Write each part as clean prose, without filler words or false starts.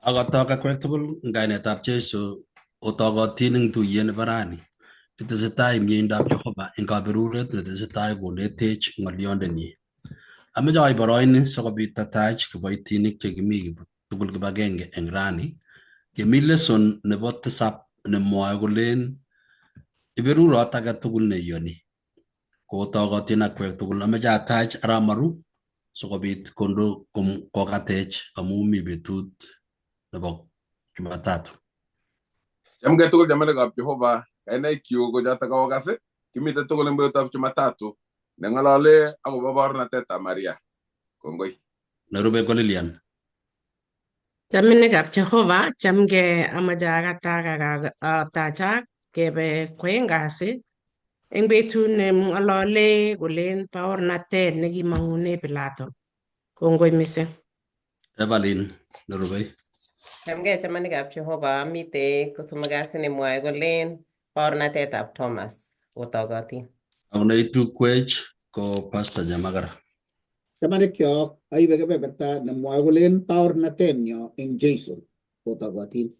Akotok akwek tugul eng kainetab Jesu otokotin eng tuyet nebo rani. Kitesetai mieindab Jehova eng kaberuret netesetai konetech ng'olyondenyi. Ameche aib boroini sikobit atach kiboitinik chekimi tugul kibagenge eng rani. Kemi lesson nebo tisab nemwoe kolen iberurot age tugul neiyoni. Kotokotin akwek tugul ameche atach arap Maru sikobit kondo kokatech amu mi betut nebo Jumatatu. Chamgei tugul chamanikab Jehova, kainaikyuk ko chotok kaokas, kimite tugul eng betutab Jumatatu neng'olole akobo baornatetab Maria. Kongoi. Nerube ko Lilian. Chaminikab Jehova, chamgei amache akatak ak atachak kebe kwoeng kasi eng betut neng'olole kolen baornatet nekimong'une Pilato. Kongoi mising. Evelyn nerube. Chamgei chamanikab Jehova, amite kosomok kasi nemwoe kolen baornatetab Thomas otokotin. Ako neitu kwech ko Pastor Nyamakara. Chamanikyok aibe kebeberta nemwoe kolen baornatenyo eng Jesu kotokotin.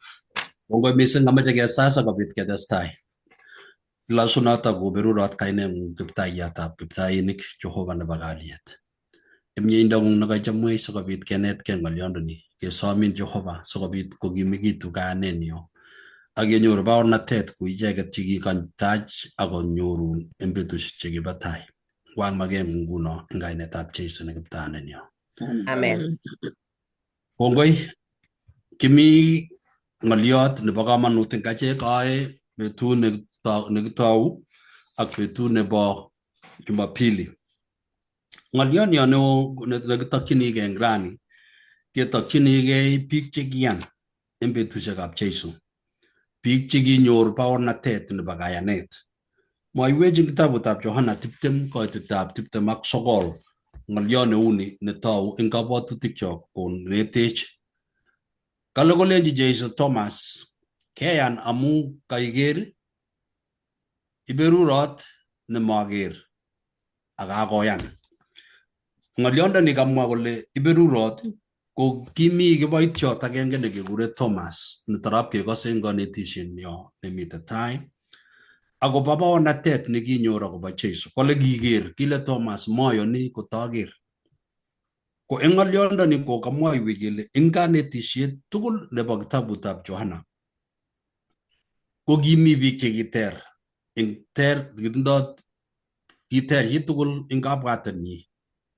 Kongoi mising ameche kesas akobit ketestai. Kilosu notok koberurot kaineng'ung kiptaiyatab kiptainik Jehova nebo kalyet. Mieindang'ung nekachomwech sikobit kenetkei ng'olyondoni kesomin Jehova sikobit kokimikitu kayanenyo ak kenyoru baornatet kou icheket chekikatach akonyorun eng betusiek chekibo tai. Ngwang makeng'ung nguno eng kainetab Jesu ne kiptayandenyo. Amen. Kongoi kimi ng'oliot nebo komonut eng achek ae betut nekitou ak betut nebo Jumapili. Ng'oliot nyo neo nekitokchinigei eng rani ketokchinigei biik chekiyan eng betusiekab Jesu. Biik chekinyor baornatet nebo kayanet. Mwaiwech eng kitabutab Yohana 20 koitetab 29 ng'oliot neuni netou eng kabwatutikyok konetech. Kale kolenji Jesu Thomas, keyan amu kaiker iberurot nemaker ak kakoyan. Ng'olyondoni kamwa kole iberurot ko kimi kiboitiot agenge nekekure Thomas netorop kekose eng kanetishenyo nemite tai akobo baornatet nekinyor akobo Jesu. Kole kiker, kile Thomas moyoni kotoker. Ko eng ng'olyondoni ko kamwoiwech kele eng kanetishet tugul nebo kitabutab Johana ko kimi biik chekiter eng ter kitindoi kiter chitugul eng kabwatenyi.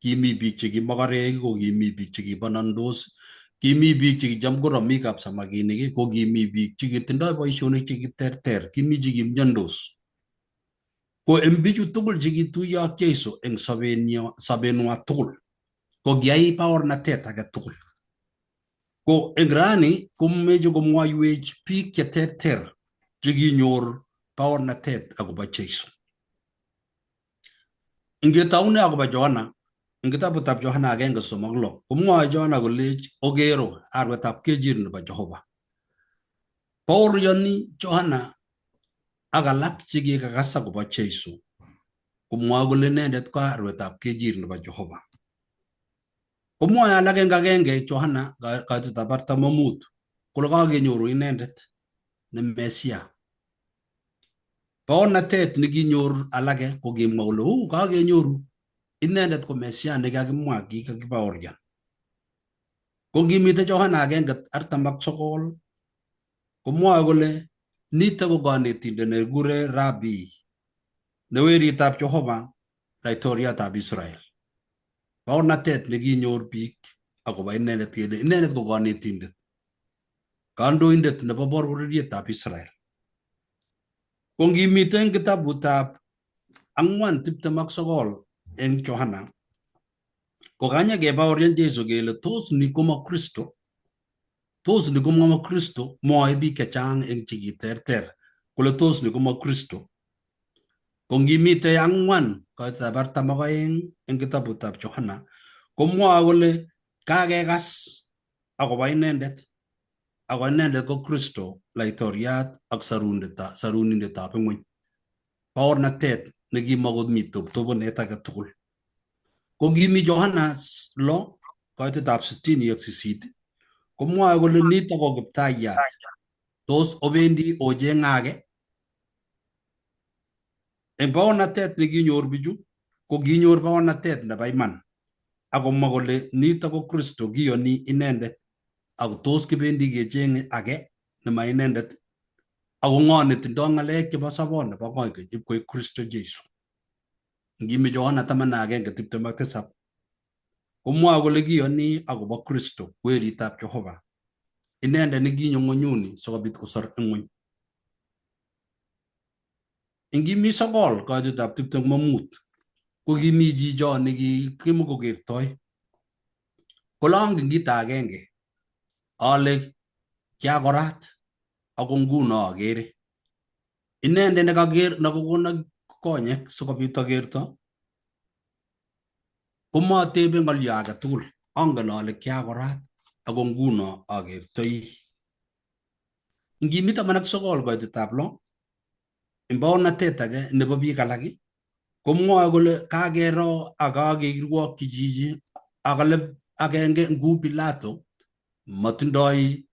Kimi biik che ki mokorek, ko kimi biik che kibanandos, kimi biik che kicham ko romikab samakinik, ko kimi biik che kitindoi boisionik che kiterter, kimi che kimiondos. Ko eng bichu tugul che kituiyo ak Jesu eng sobenwa tugul, ko kiyai baornatet age tugul. Ko eng rani komeche komwoiwech biik che terter chekinyor baornatet akobo Jesu. Ingetaune akobo Johana, eng kitabutab Johana 1:36, komwoe Johana kolech okero arwetab kechir nebo Jehova. Baorioni Johana ak alak chekikakas akobo Jesu komwoe kole inendet ko arwetab kechir nebo Jehova. Komwoe alak eng agenge Johana koitetab 45 kole kakenyoru inendet ne Mesia. Baornatet nekinyor alake ko kimwa kole u kakenyoru inendet ko Mesia nekakimwa kikakibaorian. Ko ngimite Johana 1:49 komwoe kole nito ko konetindet nekikure Rabi ne weritab Jehova laitoriatab Israel. Baornatet nekinyor biik akobo inendet kele inendet ko konetindet, kandoindet nebo bororietab Israel. Ko ngimite kitabutab 4:29 eng Johana ko kanya kebaorian Jesu kele tos ni komo Kristo, tos ni komo Kristo, mwoe biik chechang eng chekiterter kole tos ni komo Kristo. Ko ngimite 4:42 eng kitabutab Johana komwoe kole kakekas akobo inendet ako inendet ko Kristo laitoriat ak sarunindetab ng'weny. Baornatet nekimakomi toptoponet age tugul. Ko ngimi Johana 6:68 Komwoe kole nito ko Kiptayat. Tos obendi ocheng'e age? Eng baornatet nekinyor bichu ko kinyor baornatet nebo iman akomwa kole nito ko Kristo kiyoni inendet ako tos kibendi kecheng'e age nema inendet ako ng'o netindoi ng'alek chebo sobon nebo koikeny ipkoik Kristo Jesu. Ngimi Yohana 11:27 komwoe kole kiyoni akobo Kristo weritab Jehova inendet nekinyo ng'onyuni sikobit kosor ing'weny. Ingimi 9:25 ko kimi chicho nekimukokertoi kole angen kito agenge ale kiakorat ako nguno akere. Inendet nekaker nekokono konyek sikobit akerto komatebe ng'olyo age tugul angen ale kiakorat ako nguno akertoi. Ngimi 19:6 eng baornatet age nebo biik alak komwoe kole kakero ak kakirwokyi chichi akole agenge nguu Pilato matindoi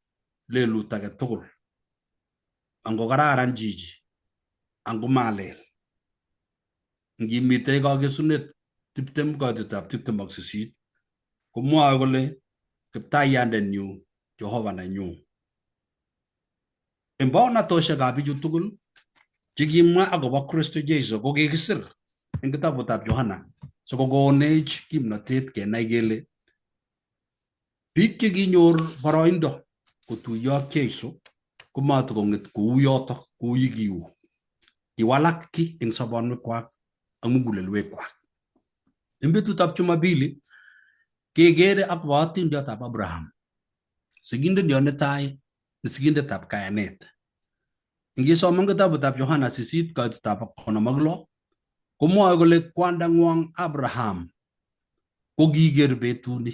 lelut age tugul ango kararan chichi ango malel. Ngimitei kakesunet 20:28 komwoe kole Kiptaiyandenyu Jehova nenyu. Eng baornatoshekab bichu tugul chekimwa akobo Kristo Jesu ko kikisir eng kitabutab Yohana sikokonech kimnotet kenai kele biik chekinyor boroindo kotuiyo ak Jesu komatikong'et kou yotok kou yikiu. Kiwalak ki eng sobonwekwak ak mugulelwekwak. Eng betutab Jumapili kekere akobo atindiotab Abraham. Sigindet netai ne sigindetab kayanet. Ingisoman kitabutab Yohana 8:56 komwoe kole kwandang'wong Abraham ko kiker betuni.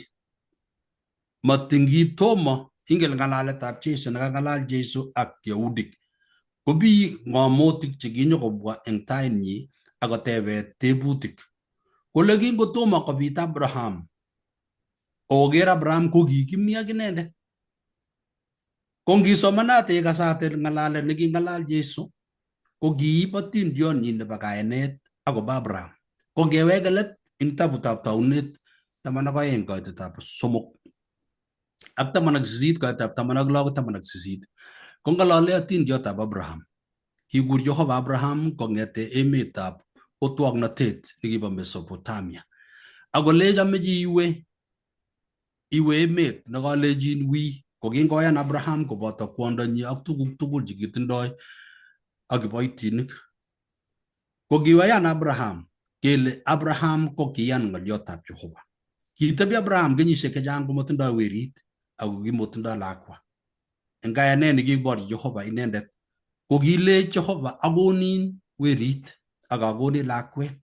Matingitomo ingen ng'alaletab Jesu nekang'alal Jesu ak Yahudik. Kobi ng'omotik chekinyokobwa eng tainyi akotebe tebutik. Kole kingotomo kobit Abraham, oker Abraham ko kikimi ak inendet. Ko ngisomanate ikasate ng'alalet neking'alal Jesu ko kiib atindionyi nebo kayanet akobo Abraham. Ko ngeweke let eng kitabutab taunet 12:3 ak 18:16 18 ko ng'alale atindiotab Abraham. Kikur Jehova Abraham kong'ete emetab otwoknotet nekibo Mesopotamia. Akolech ameche iwe emet nekolechin wi ko kingoyan Abraham koboto kwondonyi ak tuguk tugul chekitindoi ak kiboitinik. Ko kiwayan Abraham kele Abraham ko kiyan ng'olyotab Jehova. Kitebi Abraham kenyisiek chechang komotindoi werit ako kimotindoi lakwa. Eng kayanet nekibor Jehova inendet ko kilech Jehova akonin werit ak akonin lakwet.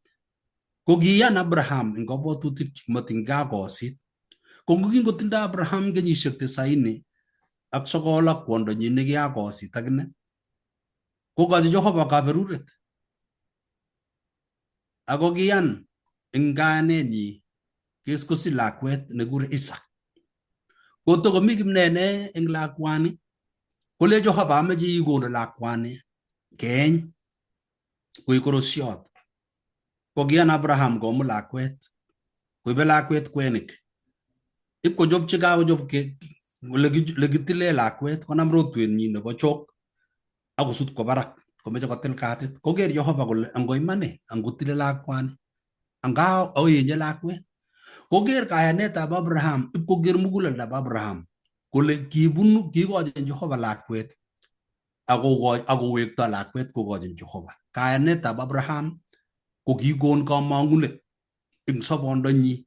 Ko kiyan Abraham eng kabwatutik matinkakosit. Ko kingotindoi Abraham kenyisiek 99 ak kwondonyi nekiakosit akine kokochi Jehova kaberuret. Ako kiyan eng kayanenyi kosich lakwet nekure Isaac. Kotokomi kimnene eng lakwani kole Jehova ameche ikonu lakwani keeny koik korosiot. Ko kiyan Abraham komut lakwet koibe lakwet kwenik ipkochopchi kakochop lekitile lakwet konam rotwenyi nebo chok akosut kwo barak komeche kotil katit koker Jehova kole ango imane angotile lakwani anga oenye lakwet koker kayanetab Abraham ipkoker muguleldab Abraham kole kibunu kikochin Jehova lakwet akowekto lakwet kokochin Jehova. Kayanetab Abraham ko kikon kamang'unet eng sobondonyi.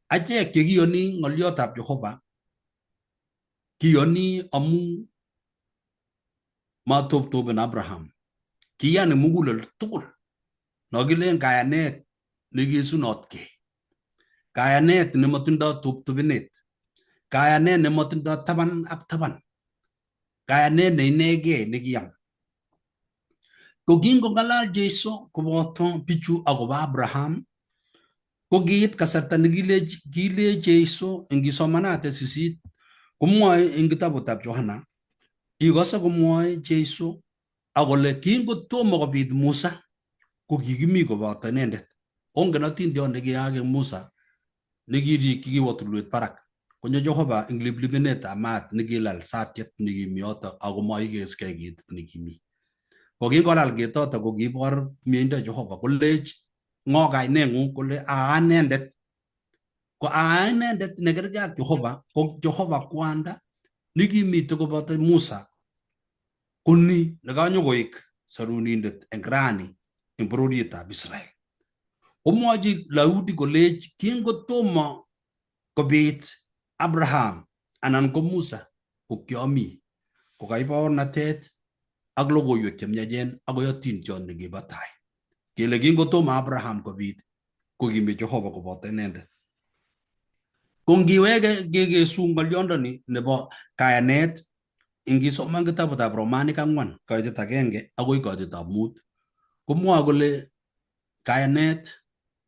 Achek chekiyoni ng'olyotab Jehova kiyoni amu matoptopen Abraham. Kiyan eng muguleldo tugul. Nokilen kayanet nekesunotkei. Kayanet nemotindoi toptopenet. Kayanet nemotindoi taban ak taban. Kayanet neinegei nekiyam. Ko kingong'alal Jesu koboto bichu akobo Abraham ko kiit kasarta nekilech Jesu ingisomanate 8 Komwoe eng kitabutab Johana, ikose komwoe Jesu akole kingotomo kobit Musa ko kikimi koboto inendet. Ongen atindiot nekiyaak eng Musa nekirikyi kiwo tulwet barak. Konyo Jehova eng liblibenetab maat nekilal satiet nekimi yoto ako maikeskei ketit nekimi. Ko kingolal ketoto ko kiibor mieindo Jehova kolech ng'o kaineng'ung kole aa inendet. Ko aa inendet nekergei ak Jehova ko Jehova kwanda nekimite koboto Musa ko ni nekanyokoek sorunindet eng rani eng bororietab Israel. Komwochi Daudi kolech kingotomo kobit Abraham anan ko Musa ko kiomi kokai baornatet ak logoiwek chemiachen akoi atindiot nekibo tai. Kele kingotomo Abraham kobit ko kimi Jehova koboto inendet. Ko ngiweke kekesu ng'olyondoni nebo kayanet ingisoman kitabutab Romanik 4 koitet 1 akoi koitetab 5 komwoe kole kayanet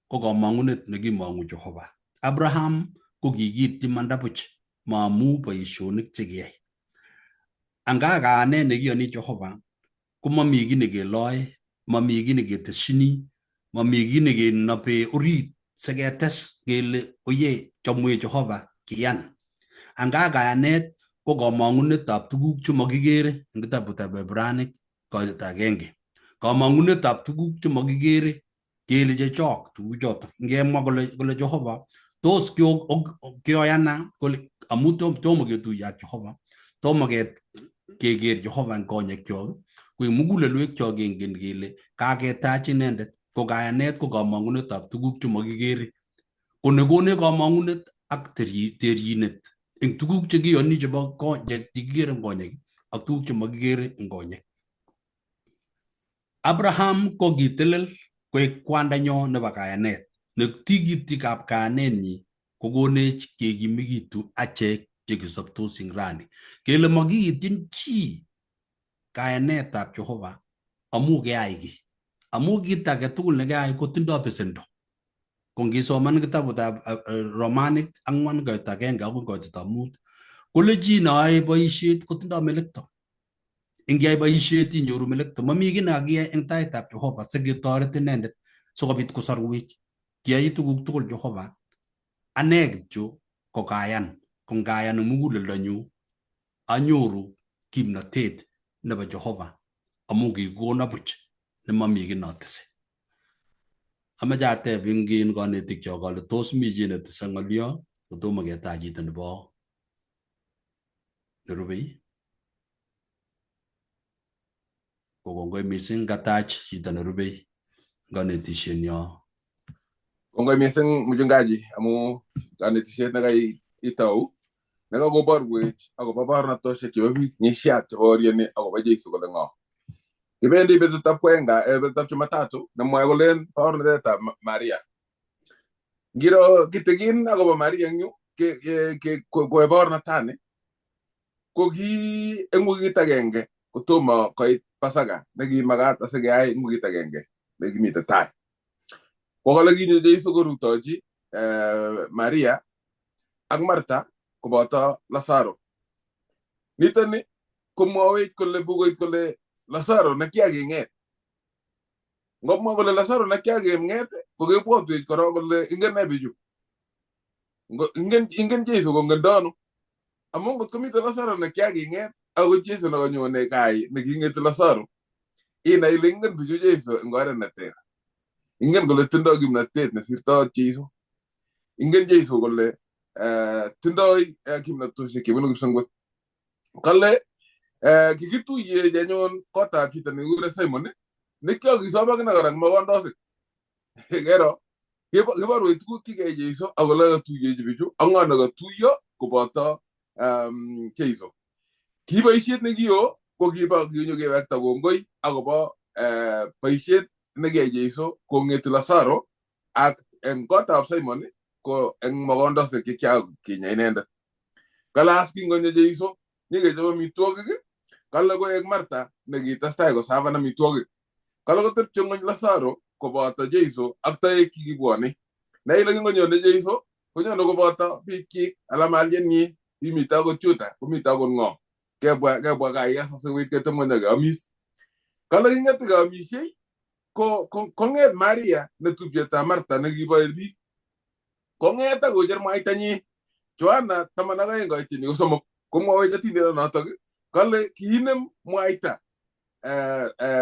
ko komong'unet nekimong'u Jehova. Abraham ko kikiityi imanda buch maamu boisionik chekiyai. Anga kayanet nekiyoni Jehova komomi kiy nekeloe, mami kiy neketeshini, mami kiy nekenobe orit siketes kele oye chomwech Jehova kiyan. Anga kayanet ko komong'unetab tuguk chemokikere eng kitabutab Ibranic koitet 1. Komong'unetab tuguk chemokikere kele chechok tuguchotok. Ngemwa kole Jehova tos kioyana kole amu tomo ketuiye ak Jehova, tomo keker Jehova eng konyekyok, ko eng mugulelwekyok kengen kele kaketach inendet. Ko kayanet ko komong'unetab tuguk chemokikere. Ko nekonech komong'unet ak teryinet eng tuguk chekiyoni chebo chekikere eng konyek ak tuguk chemokikere eng konyek. Abraham ko kitelel koek kwandanyo nebo kayanet. Ne tikitikab kayanenyi kokonech kekimikitu achek chekisobtos eng rani. Kele makiityin chi kayanetab Jehova amu keyai kiy. Amu kit age tugul nekeyai kotindoi besendo. Ko ngisoman kitabutab Romanik 4 koit 1 akoi koitetab 5 kole chi neyoe boisiet kotindoi melekto. Ingiyai boisiet inyoru melekto. Mami kiy nekakiyai eng taitab Jehova siketoret inendet sikobit kosorwech. Kiyai tuguk tugul Jehova. Ane kityo ko kayan. Ko ngayan eng muguleldonyu anyoru kimnatet nebo Jehova amu kikikona buch nemomi kiy notese. Amache ateb eng konetikyok ale tos mi chi netese ng'olyo kotomo ketach chito nebo nerubei? Ko kongoi mising katach chito nerubei konetishenyo. Kongoi mising mchungaji amu kanetishet nekai itou nekakoborwech akobo baornatoshek chebo biik ng'isiat chebaorioni akobo Jesu kole ng'o. Kibendi betutab kwenga, betutab Jumatatu nemwoe kolen baornatetab Maria. Ngiro kitikin akobo Maria eng yu koe baornatani ko ki eng wikit agenge kotomo koit Pasaka nekimakat asikeyai eng wikit agenge nekimite tai. Ko kole kinyo Jesu korutochi Maria ak Martha koboto Lazaro. Nitoni komwowech kole bukuit kole Lazaro nekiaking'et. Ngomwa kole Lazaro nekiaking'et ko kebwotwech korok kole ingen nee bichu. Ingen Jesu kongendo ano. Amu ngot komite Lazaro nekiaking'et ako Jesu nekanyone kai neking'eti Lazaro, inai ile ingen bichu Jesu eng oret neter. Ingen kole tindoi kimnatet nesirtoi Jesu. Ingen Jesu kole tindoi kimnatoshek chebunu kipsengwet. Kale kikituiyech anyun kotab chito nekikure Simon nekiakisom akine kora eng mokondosik. Kero kiborwech tuguk chekiyai Jesu ak ole katuiyechi bichu ak ng'o nekatuiyo koboto Jesu. Ki boisiet nekio ko kibo kinyo kewekta kongoi akobo boisiet nekiyai Jesu kong'eti Lazaro ak eng kotab Simon ko eng mokondosik chekiakinya inendet. Kalas kingonyo Jesu nyikechop amitwogik kale koek Martha nekitestai kosavan amitwogik. Kale kotepche ng'ony Lazaro koboto Jesu ak toek chekibwone. Neile kingonyone Jesu konyone koboto bikyik ala malienyi. Imite akot Juda, komite akot ng'o. Kebwa kaa asikobit ketebng'ony ak keamis. Kale king'ete keamishei ko kong'et Maria netupchetab Martha nekiboe biik. Kong'et ak kocher mwaitanyi. Joanna 12 koitini ko 3 komwowech atindiot notok kale kiinem mwaita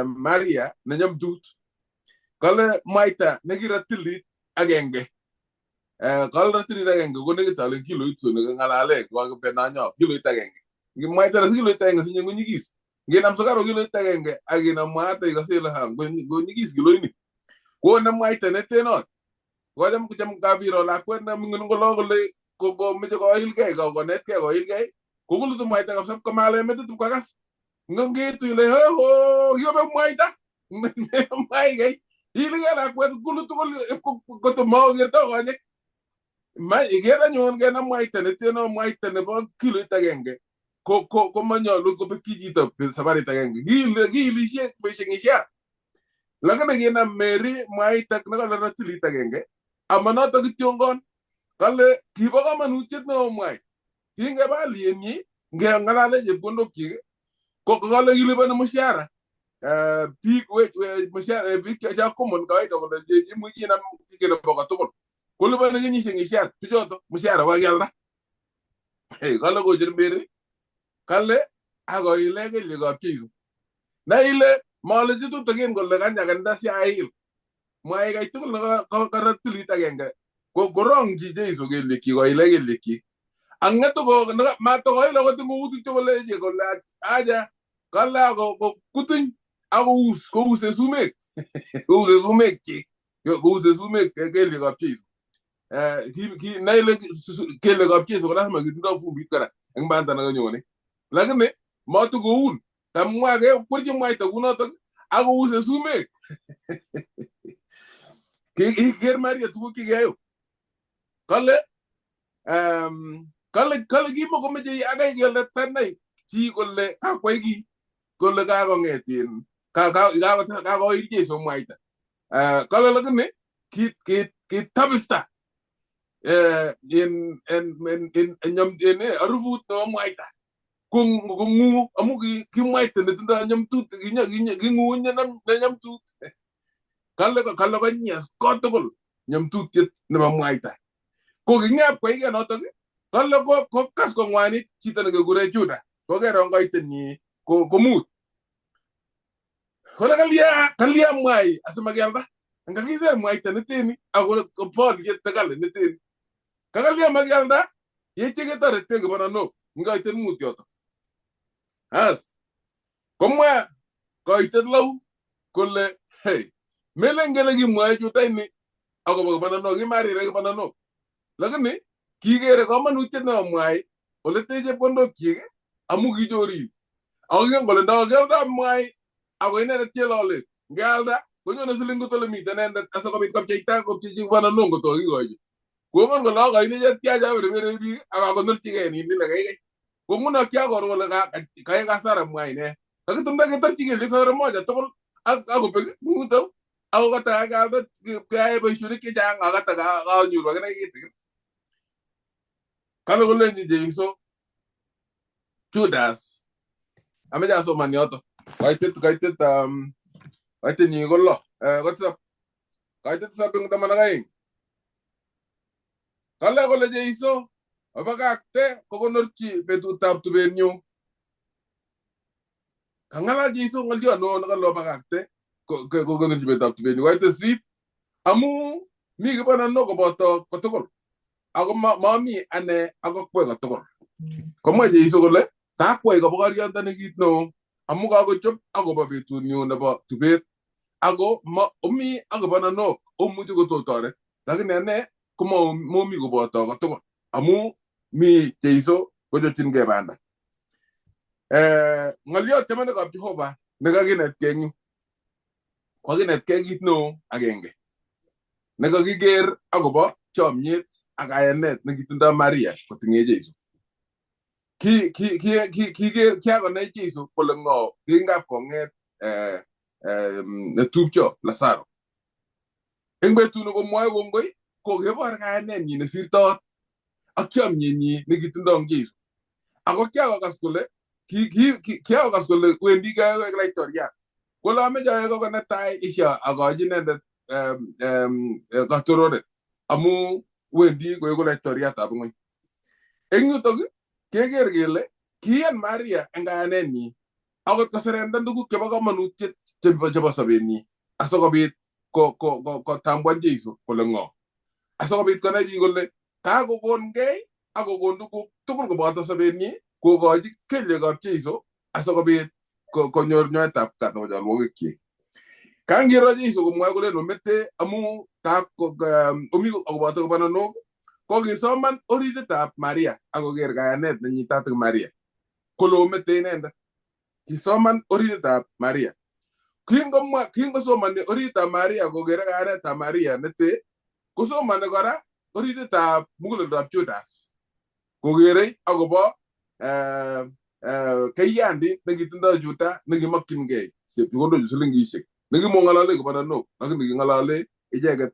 Maria nenyamtut. Kale mwaita nekiratilit agenge. Kale ratilit agenge ko nekit alen kiloit so nekang'alale kokakipenanyo kiloit agenge. Mwaita na kiloit agenge sinye konyikis. Ngenam sukaruk kiloit agenge ak inam mwaita ikose ile konyikis kiloini. Konem mwaita netenot. Kocham cham kabiro lakwet neming'in kolo kole komeche koilgei konetkei koilgei kokulutu mwaita kabisa komale metit ipkokas. Ngetu ile ho kiyobe mwaita mwaigei iligei lakwet kulutu koto maokerto konyek. Iker anyun kenam mwaita neteno mwaita nebo kiloit agenge komanyolu kobekyi chito sabarit agenge. Kiilishe boisheng'ishat. Lakini kinam Mary mwaita nekale ratilit agenge ama noto kityongon kale kibo komonutiet neo mwai. Kingeba alienyi ngeng'alale chepkondokyik ko kale kiliponi mshahara. Biik mshahara biik cha common kawaida kole imuchi inam kiy nebo kotugul. Koliponi kenyisiek ng'ishat bichoto mshahara kokakialda. Kale kocher Mary kale akoile kelyekab Jesu. Na ile malechi tutikin kole kanyakanda siail. Mwae kai tugul nekaratilit agenge korongchi Jesu kelyekyi koile kelyekyi. Ang'etu matokoil akot eng outik kole kole aja kale ako kutuny akous kouse sumek kouse sumek kouse sumek kelyekab Jesu. Na ile kelyekab Jesu ko lazima kitindo fumbit kora eng banda nekanyone. Lakini matukoun tamwa kekwerchi mwaita kunotok akouse sumek. Kiker Maria tuguk chekiyai. Kale kale kimokomeche akai kele tanai chi kole kakwai ki kole kakong'et kakoil Jesu mwaita. Kale lakini kitabista en arufut nebo mwaita. Kong'u amu kimwaita netindo nyamtut king'u nenyamtut. Kale konyes kotugul nyamtutiet nebo mwaita. Ko king'ap koige notok kale kokas kong'wanit chito nekekure Juda. Koker koitenyi komut. Kole kalya mwai asimakialda. Ngakiser mwaita neteni ako boliet nekale neteni. Kakalya makialda yetye ketorete kibananok eng koitet mut yoto. As komwa koitet lau kole hey melen kele kimwoe Juda ini akobo kibananok kimarire kibananok. Lakini kikere komonutiet nebo mwai ole te chepkondokyik amu kichorin. Ako kingen kole ndakialda mwai ako inendet chelolet ngealda konyone siling ole miten inendet asikobit kopcheita kopchechi kibananok ngot kokikochi. Kongen kole akoini chetia chaberebere biik ak akonorchigei nini lekeikai. Ko nguno kiakor kole kaek hasara mwai ne. Kakitumda ketorchi kelyek safari moja tugul ak akobek nguto ako katakakealda keyae boisionik chechang ak katanyoru akine kitikin. Kale kolenji Jesu Judas ameche asoman yoto. Koitet nyi ko 6 ko 7. Koitet 7 eng 12. Kale kole Jesu obakakte kokonorchi betutab tubenyu. Kang'alal Jesu ng'olyo neo nekale obakakte kokonorchi betutab tubenyu. Koitet 8 amu mi kibananok koboto kotugul. Ako mami ane akokwek kotugul. Komwa Jesu kole kakwai kobokoriondoni kit neo amu kakochop akobo betunyu nebo tubet. Ako omi ak kibananok omuchi kototoret. Lakini ane komomi koboto kotugul. Amu mi Jesu kochopchingei banda. Ng'oliot chamanikab Jehova nekakinetkei eng yu. Kokakinetkei kit neo agenge. Nekakiker akobo chomyet ak kayanet nekitindo Maria kotinye Jesu. Kiakonai Jesu kole ng'o kingap kong'et netupcho Lazaro. Eng betut nekomwoe kongoi ko kibor kayanenyi nesirtot ak chomyenyi nekitindo eng Jesu. Ako kiakokas kole kiakokas kole wendi koek laitoriat. Kole ameche aek ako netai isyo akochi inendet katororet amu wendi koeku laitoriatab ng'ony. Eng yutok keker kele kiyan Maria eng kayanenyi akot koserendan tuguk chebo komonutiet chebo sobenyi asikobit kotambuan Jeiso kole ng'o. Asikobit konai biik kole kakokongei akokon tuguk tugul koboto sobenyi kokochi kelyekab Jeiso asikobit konyor nyoetab kat nebo cholwokikyik. Kangiro Jeiso komwoe kolen omete amu omi akoboto kobananok ko kisoman orititab Maria akoker kayanet nenyitat eng Maria kole omete inendet. Kisoman orititab Maria. Kingomwa kingosomani orititab Maria kokere kayanetab Maria nete kosomani kora orititab muguleldab Judas kokere akobo keiyandit nekitindoi Juda nekimokyingei chepkondochu silingisiek nekimong'olole kobananok lakini king'olole icheket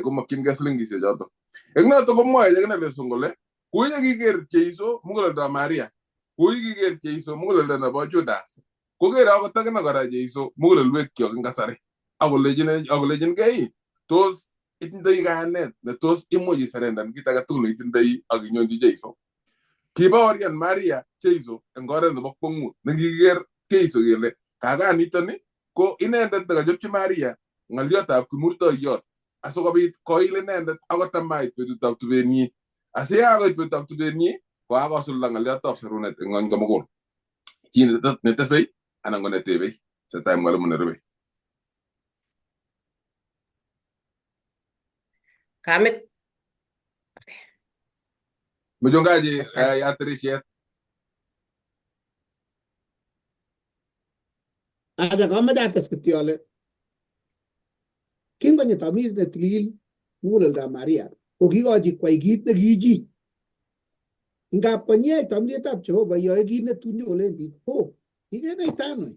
komokyingei silingisiek chotok. Eng notok komwoe akine lesson kole kou yekiker Jeiso muguleldab Maria, kou yekiker Jeiso muguleldo nebo Judas, kokere akot akine kora Jeiso mugulelwekyok eng kasari akolechinkei tos itindoi kayanet ne tos imuch iserendan kit age tugul neitindoi ak inyonchi Jeiso. Kibaorian Maria Jeiso eng oret nebo kwong'ut nekiker Jeiso kele kakanitoni ko inendet nekachopchi Maria ng'oliotab kimurtoiyot asikobit koil inendet akot amait betutab tubenyi. Asiyekakoit betutab tubenyi kokakosulda ng'oliotab serunet eng ng'ony komugul. Chi netesei anan ko netebei. Tesetai mwalimu nerubei. Kamit. Mchungaji yatirishet. Aja kameche ates kityo ale kingonyo tamirit netilil muguleldab Maria ko kikochi kwai kit nekichi. Ngap konyiyai tamirietab Jehova iyoe kit netun nyokolen biik ho kikenaita ano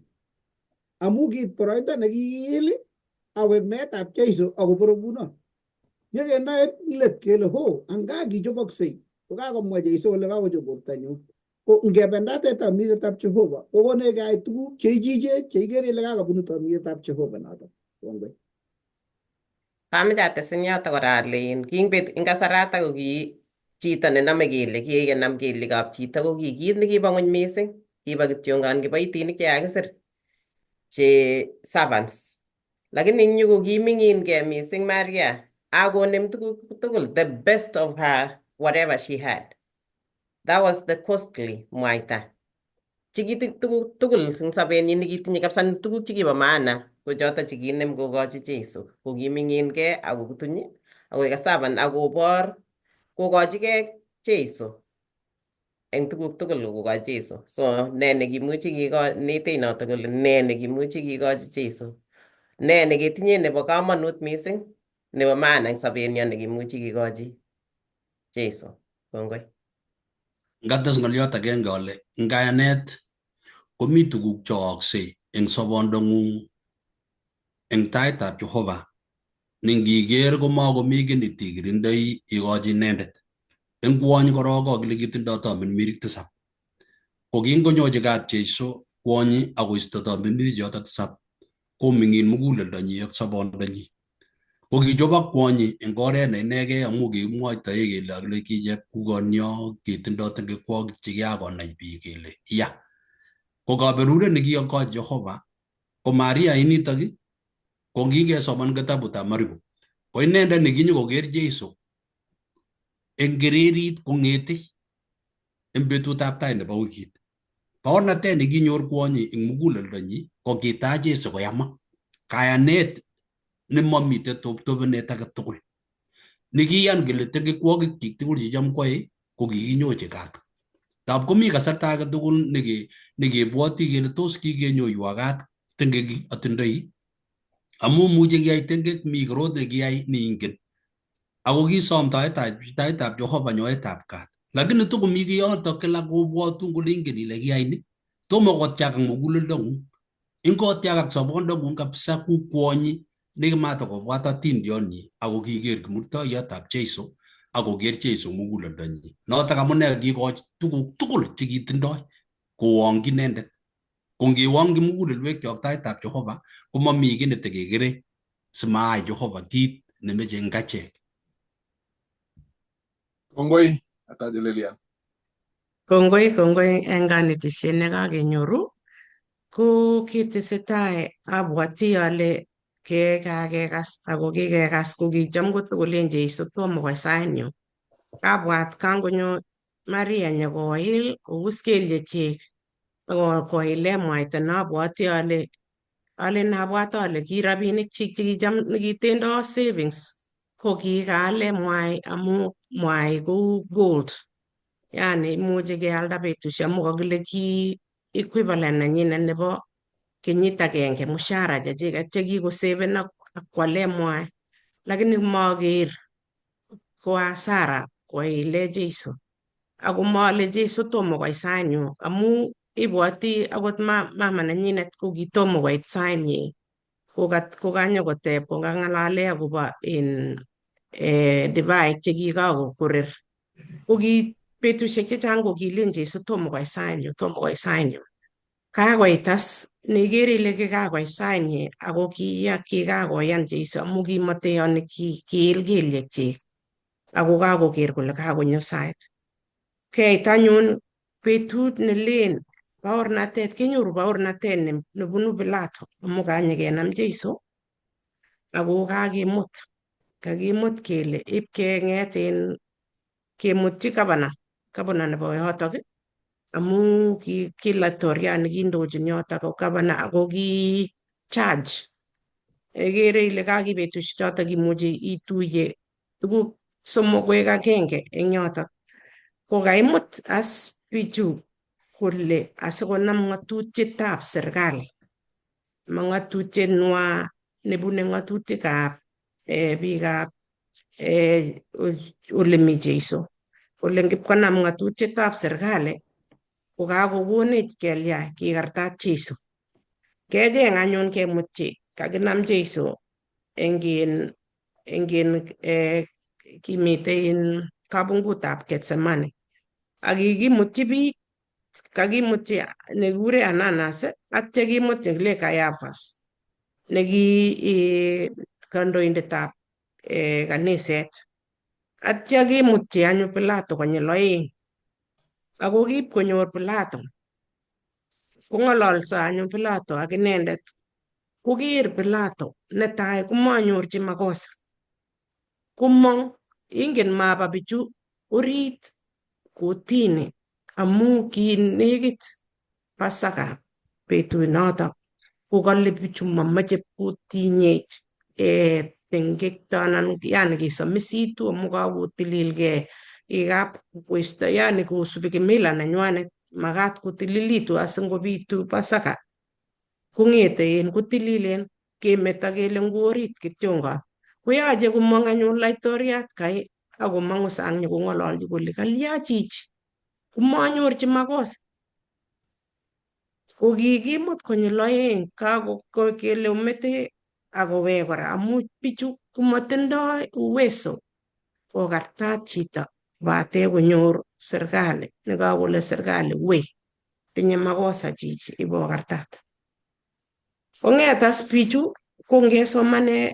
amu kiit boroindo nekiil awek meetab Jeiso akoboro ngunon. Nyekenoe let kele ho anga kichoboksei kokakomwa Jeiso kole kakochob bortanyu. Ko ngebendate tamirietab Jehova kokonech keyai tuguk cheichichech cheikere ile kakobunu tamirietab Jehova notok. Kongoi. Kameche ates eng yoto kora ale in eng kasarata ko ki chito nenome kelyek, kikenam kelyekab chito ko ki kit nekibo ng'ony mising. Kibo kityongan kiboitinik chekakisir che servants. Lakini eng yu ko kiming'inkei mising Maria akonem tuguk tugul the best of her whatever she had. That was the costly mwaita. Chikiti tuguk tugul eng sobenyin nekitinye kabisa tuguk chekibo maana ko choto chekinem kokochi Jeiso. Ko kiming'inkei ako kutuny akoek a servant akobor kokochigei Jeiso eng tuguk tugul kokochi Jeiso. So ne nekimuchi kinetech noto kole ne nekimuchi kikochi Jeiso. Ne neketinye nebo komonut mising nebo maana eng sobenyo nekimuchi kikochi Jeiso. Kongoi. Ngates ng'oliot agenge ale eng kayanet komi tuguk cheooksei eng sobondong'ung eng taitab Jehova nengiker komakomi kiy netikirindoi ikochi inendet. Eng kwony korok kokile kitindoi tamirmirik tisap. Ko kingonyochi kat Jeiso kwonyi akoisto tamirmirik choto tisap koming'in muguleldonyi ak sobondonyi. Ko kichobok kwonyi eng oret ne inegei amu kikimwoitoe kele akile ki chepkukonyo kitindoi tengekwokik chekiakonai biik kele ya. Ko kaberuret nekiyokoch Jehova ko Maria initok ko ngikesoman kitabutab Mariko ko inendet nekinyokoker Jeiso eng kererit kong'ete eng betutab tai nebo wikit. Baornatet nekinyor kwonyi eng muguleldonyi ko kitach Jeiso koyama. Kayanet nemomite toptopenet age tugul. Nekiyan kele tengekwokik tugul checham koyae ko kikinyochi kat. Tab komi kasarta age tugul nekebwoti kele tos kikenyoiwa kat tengek atindoi amu muche kiyai tengek mi korot nekiyai neingen. Ako kisom taitab Jehova nyoetab kat. Lakini tukomi kiyoto kila kobwotun kole ingen ile kiyai ni. Tomo kotiak ang muguleldong'ung. Ingotiak sobondong'ung kabisa ku kwonyi nekimatakobwat atindionni ako kiker kimurtoiyotab Jeiso Akoker Jeiso muguleldonyi. Notok amune kiikoch tuguk tugul chekitindoi kowongchi inendet. Ko ngewongchi mugulelwekyok taitab Jehova komami kiy netekekere simaai Jehova kit nemeche eng achek. Kongoi Ataje Lilian. Kongoi kongoi eng kanetishet nekakenyoru ko kitesetai abwati ale kekakekas ako kikekas ko kicham kotokolen Jeiso tomo koit sainyu. Kabwat kangonyo Maria nyokoil kous kelyekchik ak koile mwaita nabwati ale alen abwat ale ki rabinik chik chekicham nekitindoi savings ko kikaale mwai amu mwai kou gold, yani imuchi kealda betusiek amu kakile ki equivalent nenyinet nebo kenyit agenge mshahara chechiket chekikoseven ak kwale mwai, lakini maker ko hasara koile Jeiso. Ako male Jeiso tomo koit sainyu amu ibwoti akot mama nenyinet ko kitomo koit sainyi kokanyokoteb kokang'alale akobo in divaik chekikakorer. Ko ki betusiek chechang ko kilen Jeiso tomo koit sainyu, tomo koit sainyu. Kakoit as neikere ile kikakoit sainyi ako kikakoyan Jeiso amu kimateyoni kiil kelyekchik ako kakoker kole kakonyo sait. Keit anyun betut nelen baornatet, kenyoru baornatet nebunu Pilato amu kanyekenam Jeiso ako kakimut, kakimut kele ipkeng'et en kemutyi gavana, gavana nebo yotok amu ki laitoriat nekindochin yotok ko gavana ako ki charge. Ikere ile kaki betusiek chotok imuchi ituye tuguk somok koek agenge eng yotok. Ko kaimut as bichu kole asikonam ng'atutietab serikali. Ma ng'atutiet nwa nebune ng'atutikab biikab olemi Jeiso. Kole ngipkonam ng'atutietab serikali ko kakokonech kelya kikartat Jeiso. Kecheng anyun kemutyi kakinam Jeiso eng kimitei kabungutab Getsemane. Ak kikimutyi biik, kakimutyi nekikure Ananas atya kimutyi nekile Caiaphas neki kandoindetab kaniset. Atya kimutyi anyun Pilato konyil oeng. Ako kipkonyor Pilato. Kong'ololso anyun Pilato ak inendet. Koker Pilato netai komanyorchi makosa. Komong ingen maba bichu orit kotini amu kinekit Pasaka betunoto kokale bichu mamache kotinyech tengekto anan yani kisomisitu amu kakotililgei ikap koisto yani kosubi kimila nenywanet makat kotililitu asingobitu Pasaka kong'ete en kotililen kemeto kele ngwo orit kityongon. Koyache komong anyun laitoriat kai akomong'u sang nyokong'ololchi kole kalya chichi komanyorchi makosa. Ko kikimut konyil oeng kele omete akowek kora amu bichu komatindoi uwezo kokartat chito bate konyor serikali nekakole serikali wei tinye makosa chichi ibokartat. Kong'et as bichu ko ngesomane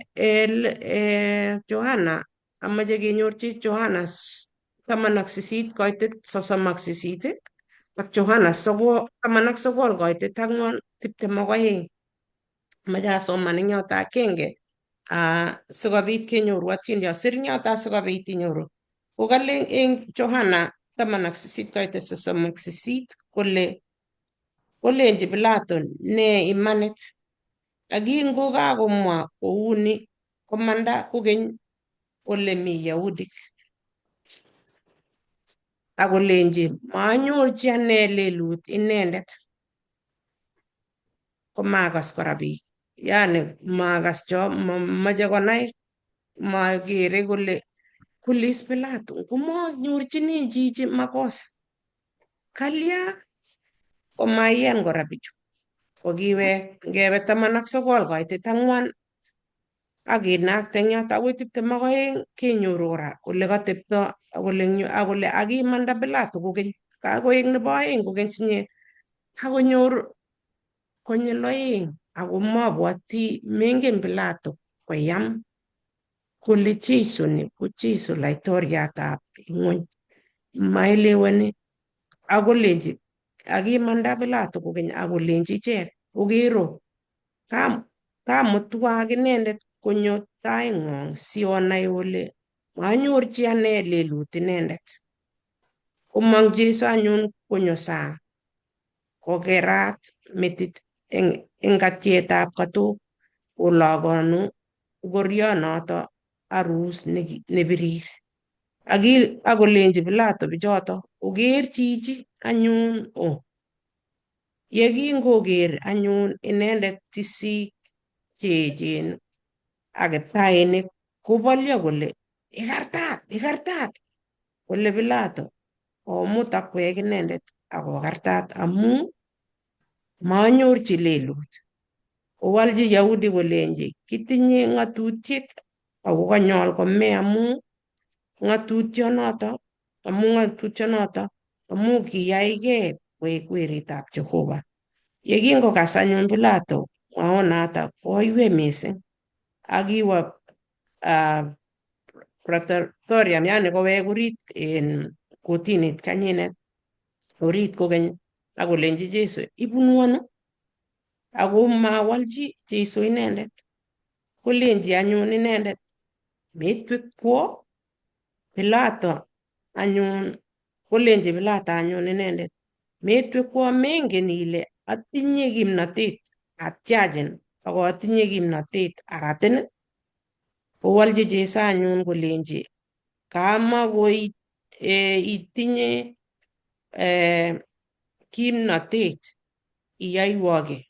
Johana amache kenyorchi Johana 18 koitet 38 ak Johana 19 koitet 4 22. Amache asoman eng yoto agenge sikobit kenyoru atindiot sir eng yoto asikobit inyoru. Ko kale eng Johana 18 koitet 38 kole kolenji Pilato ne imanit. Ak kingokakomwa kouni komanda kokeny ole mi Yahudik. Akolenji manyorchi ane lelut inendet. Komakas kora biik. Yani makas cho mache konai makere kole kulis Pilato komanyorchini chichi makosa. Kalya komaiyan kora bichu. Kokiwek ngebe 19 koitet 4 Ak kinakte eng yoto akoi 22 kenyoru kora ole katepto akole akole akimanda Pilato kokeny kakoek nebo aeng kokeny sinye kakonyor konyil oeng ako mabwati mengen Pilato koyam kole Jesu ni ko Jesu laitoriatab ing'wony maelewani akolenji akimanda Pilato kokeny akolenji ichek okero kamutwak inendet konyo taing'wong si onai ole manyorchi ane lelut inendet. Komong Jesu anyun konyo sang kokerat metit eng katietab katok kolokonu ngorionoto arus nebirir. Akolenji Pilato bichoto oker chichi anyun o. Yekingoker anyun inendet tisik cheechen ak kiptainik kobolyo kole ikartat ikartat kole Pilato omut akwek inendet akokartat amu manyorchi lelut. Kowolchi Yahudi kolenji kitinye ng'atutiet ako kanyol kome amu ng'atutionoto amu kiyaigei koek weritab Jehova. Yekingokas anyun Pilato mwaonoto koiwei mising akiwa praetorium yani kowek orit en kotinit kanyinet orit kokeny akolenji Jesu ibunu ano? Ako mawalchi Jesu inendet. Kolenji anyun inendet metwekwo Pilato anyun kolenji Pilato anyun inendet metwekwo mengen ile atinye kimnatet atyachin ako atinye kimnatet aratin. Kowolchi Jesu anyun kolenji kamakoi itinye kimnatet iyoiwo kiy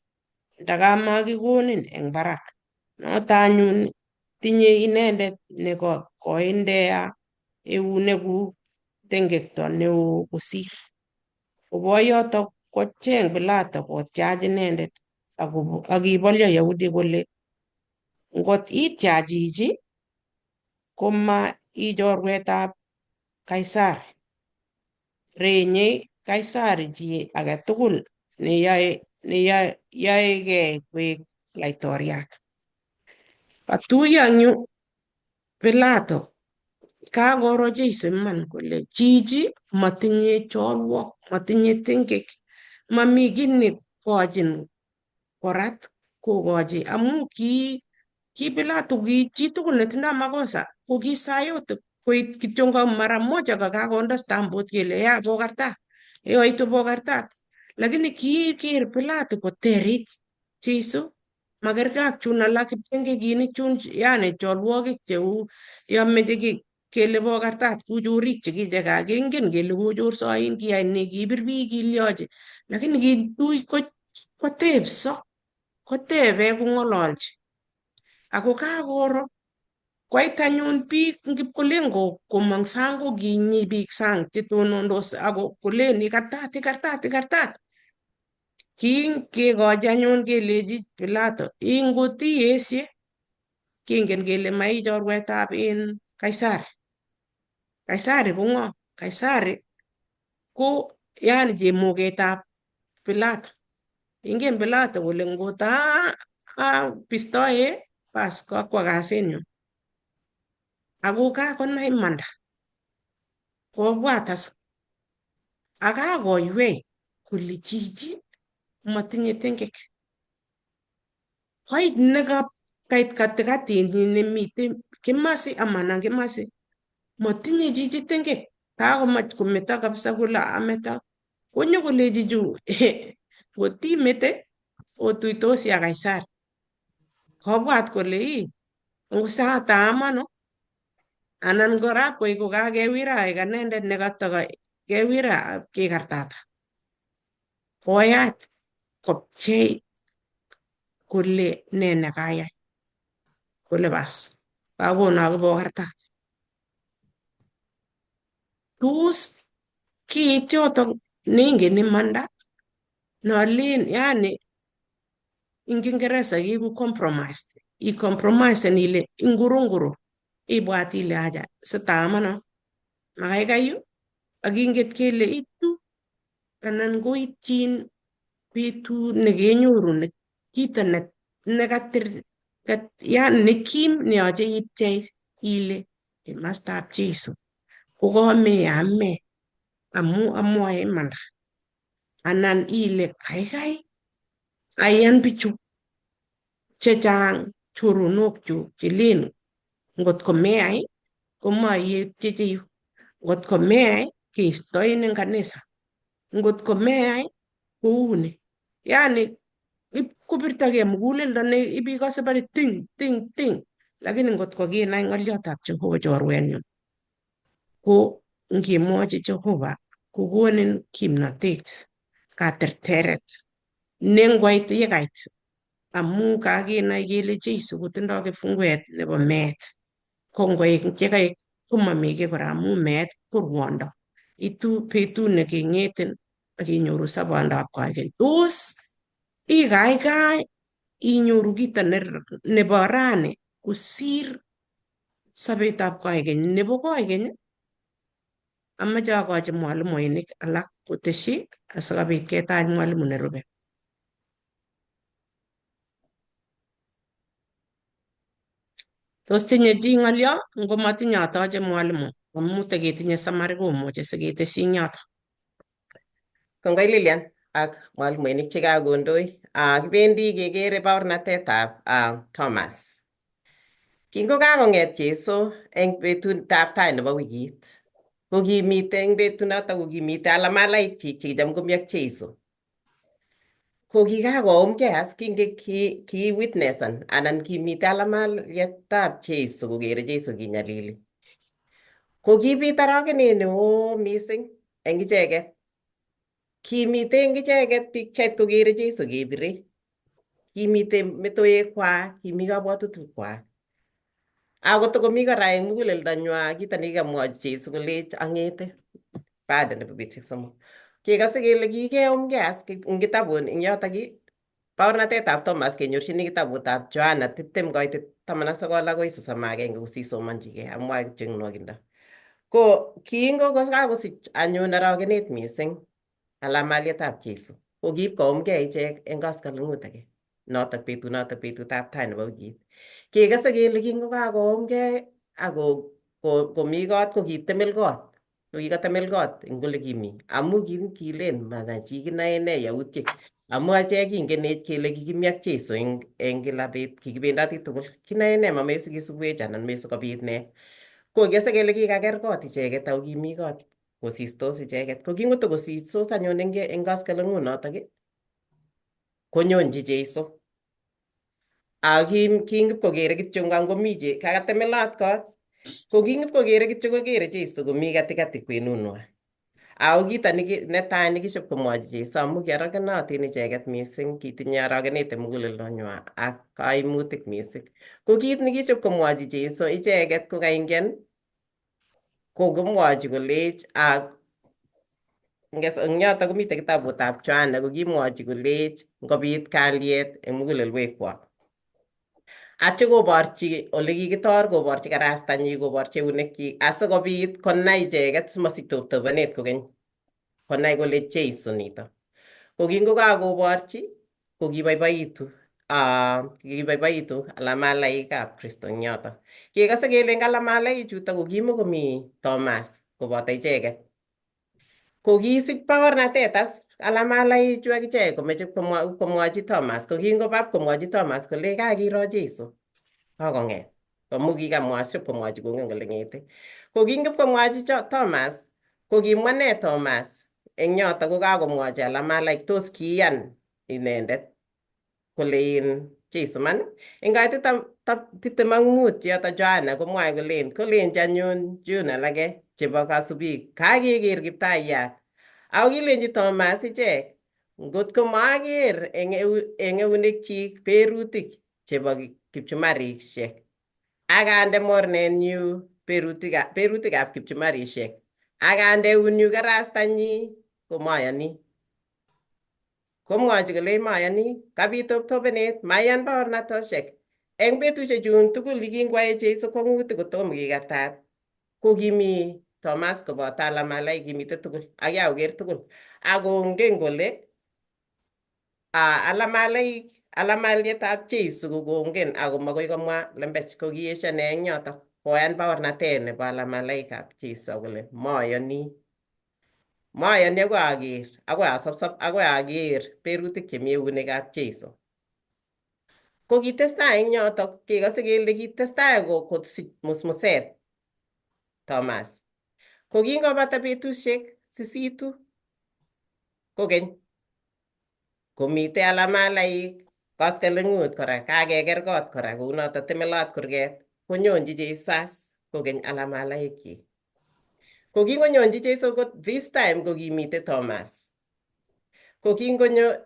ndakamakikonin eng barak. Noto anyun tinye inendet nekoindea eunekuk tengekto neo kosir. Koboyoto kocheng Pilato kotyach inendet akibolyo Yahudi kole ngot ityach chichi koma i chorwetab Kaisari. Renyei Kaisari chi age tugul neyoegei koek laitoriat. Katuiyo eng yu Pilato kakoro Jesu iman kole chichi matinye cholwok, matinye tengek, mami kiy nekochin korat kokochi amu ki Pilato ki chitugul netindo makosa ko ki saa yote koit kityo mara moja kakonde stambut kele ya pokartat yoitu pokartat lakini kiker Pilato koterit Jesu makerkei ak chun alak kiptengekinik chun yani cholwokik cheu yomeche kele pokartat ku chorik chekicheka kengen kele kochorso kiyai ne kibir biik kilyochi lakini kitui kotepso kotebe kong'ololchi ako kakoro koit anyun biik ngipkolen komong sang ko kinyi biik sang chetonondos ako kolen ikartat ikartat ikartat kingekochi anyun kelechi Pilato ingotieshe kingen kele mai chorwetab in Kaisari. Kaisari ko ng'o? Kaisari ko yani chemoketab Pilato. Ingen Pilato kole ngota abistoe bas kakwa kasinyu. Ako kakonai imanda kobwat as akakoiwei kole chichi matinye tengek. Koit nekait katikati nemiten kimasi amanan kimasi matinye chichi tengek kakomach kometo kabisa kole ameto konyo kolechi chu ngotimete otuitosi ak Kaisari. Kobwat kole ii ngusataamano anan kora koik kokakewira aek anendet nekataka kewira kekartata. Koyat kopchei kole ne nekayai kole bas kakono kipokartat. Tos kiit chotok neingen imanda nolin yani ing Kiingereza keku compromised. I-compromise ile ingurunguru ibwat ile acha sitaamano makaikai yu ak inget kele itu anan koityin betut nekenyoru ne kito nekatir yani nekim neyoche ipchei ile kimastab Jesu kokame ame amu amwae imanda anan ile kaikai ayan bichu chechang choronokchu chelen ngot komeyai komaiyetyecheyu ngot komeyai keistoin en kanisa ngot komeyai kouni yani kopirtokei muguleldo ne ibikose bore ting ting ting lakini ngot ko kinai ng'oliotab Jehova chorwenyun ko ngimwochi Jehova kokonin kimnotet katerteret ne ngoit yekait amu kakenai kele Jesu kotindoi kifunguet nebo meet ko ngoik yekait komami kiy kora amu meet ko rwondo itu betut nekeng'etin ak inyoru sobondab koikeny tos ikaikai inyoru kito nebo rani kosir sobetab koikeny nebo koikeny amache akochi mwalimuinik alak koteshi asikobit ketach mwalimu nerube. Tos tinye chi ng'olyo? Ngomatinye atoche mwalimu amu taketinye summary komuche siketeshi eng yoto. Kongoi Lilian ak mwalimuinik chekakondoi. Kibendi kekere baornatetab Thomas. Kingokakong'et Jesu eng betutab tai nebo wikit, ko kimite eng betunoto ko kimite alamalaik chik chekicham komi ak Jesu. Ko kikakoumgei as kinge ki witnessan anan kimite alamalietab Jesu kokere Jesu kinyalili. Ko kibit arogenet neo mising eng icheket. Kimite eng icheket pikchait kokere Jesu kebire. Kimite metoekwak, kimi kabwatutikwak. Ako tokomi kora eng muguleldonywa kito nekikamwochi Jesu kolech ang'ete baada nebo betusiek somok. Kekose kele kikeumgei as eng kitabut eng yotok baornatetab Thomas kenyorchini kitabutab Yohana 20 koitit 19 akoi 31 kosisomonchigei amwae kityo eng nwokindo. Ko kingo kakosich anyun arogenet mising alamalietab Jesu ko kiib koumgei ichek eng koskoleng'ut age notok betunotok betutab tai nebo wikit. Kekose kele kingokakoumgei ako komi kot ko kitemel kot ko kikatemel kot eng ole kimi amu kilen mana chi kinoe ne yautik amu achek kingenech kele kikimi ak Jesu eng kila bet kikibendoti tugul kinoe ne mamesikisubwech anan mesikobit ne ko kikose kele kikaker kot icheket ako kimi kot kosistos icheket ko kingotokosistos anyun eng koskoleng'ut notok konyonchi Jesu. Ak kingipkokere kityo ngomi kakatemelot kot ko kingipkokere kityo kokere Jesu komi katikati kwenunwa. Ako kito netai nekishop komwochi Jesu amu kiorokenotin icheket mising kitinye orogenet eng muguleldonywa ak kaimutik mising. Ko kit nekishop komwochi Jesu icheket ko kaingen ko komwochi kolech ak eng yoto komitei kitabutab Yohana ko kimwochi kolech ngobit kalyet eng mugulelwekwak. Atyo koborchi ole kikitor, koborchi karastanyi, koborchi eunekchik asikobit konai icheket simosich toptopenet kokeny. Konai kole Jesu nito. Ko kingokakoborchi ko kiboiboitu kiboiboitu alamalaikab Kristo eng yoto. Kekose kele eng alamalaik chuto ko kimokomi Thomas koboto icheket. Ko kisich baornatet as alamalaichu ak ichek komeche komwochi Thomas ko kingoba komwochi Thomas kole kakiro Jesu kakong'et amu kikamwa ship komwochi kongen kole ng'ete. Ko kingipkomwochi Thomas ko kimwa ne Thomas eng yoto ko kakomwochi alamalaik tos kiyan inendet kole in Jesu man eng kaitit 25 yoto Yohana komwoe kolen kolenji anyun June alake chebo kasubik kakeker Kiptayat ako kilenji Thomas ichek ngot ko maker eng eunekchik berutik chebo kipchumarishek ak ande mornenyu berutikab kipchumarishek ak ande eunyu karastanyi komayoni. Komwochi kole mayoni kabit toptopenet mayan baornatoshek Eng betusiek chun tugul yekingwae Jesu kwang'utik kotomo kikatat, ko kimi Thomas koboto alamalaik kimite tugul ak yaoker tugul akongen kole alamalaik alamalietab Jesu ko kongen ako makoi komwa lembech ko kiesio ne eng yotok koyan baornatet nebo alamalaikab Jesu kole moyoni moyoni akoi aker akoi asopsop akoi aker berutik chemi eunekab Jesu. Ko kitestai eng yotok kekose kele kitestai kosich musmuset Thomas. Ko kingobata betusiek sisitu kokeny komite alamalaik koskoleng'ut kora kakeker kot kora kounoto temelot kurget konyonji Jesu kokeny alamalaikyik. Ko kingonyonji Jesu ko this time ko kimite Thomas. Ko kingonyo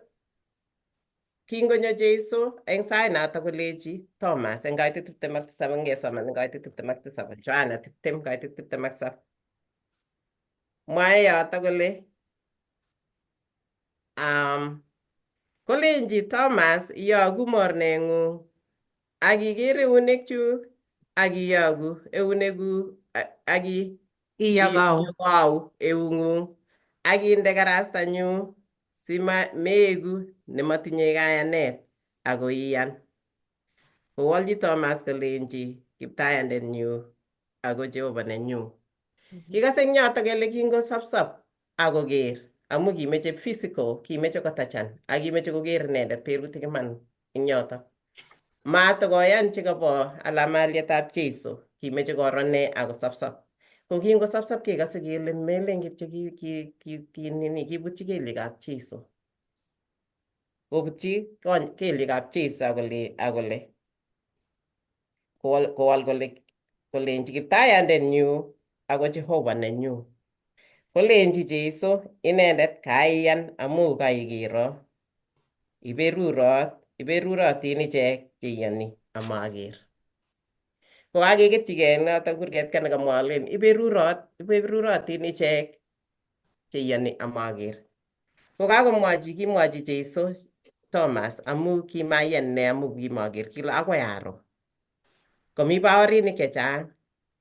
Jesu eng sait noto kolechi Thomas eng kaitit 27 ngesoman eng kaitit 27 Yohana 20 kaitit 27. Mwae yoto kole kolenji Thomas iyogu morneng'ung ak iker eunekchuk ak iyogu eunekuk ak Iyokau. iyokau eung'ung ak inde karastanyu simeeku nemotinye kayanet ako iyan. Kowolchi Thomas kolenji kiptayandenyu ako Jehova nenyu. Kikose eng yoto kele kingosopsop akoker amu kimeche physical, kimeche kotachan ak kimeche koker inendet berutik iman eng yoto. Matakoyan chekabo alamalietab Jesu, kimeche koro ne akosopsop. Ko kingosopsop kekose kele melen kityo ki nini kibutyi kelyekab Jesu. Kobutyi kelyekab Jesu akole kowal kole kolenji kiptayandenyu ako Jehova nenyu. Kolenji Jesu inendet kaiyan amu kaikero. Iberurot, iberurotin ichek cheiyoni amaker. Ko kakeketyigei eng notok kurget ka nekamwa alen iberurot, iberurotin ichek cheiyoni amaker. Ko kakomwochi kimwochi Jesu Thomas amu kimaiyan ine amu kimaker kile akoi aro. Komi baorinik chechang,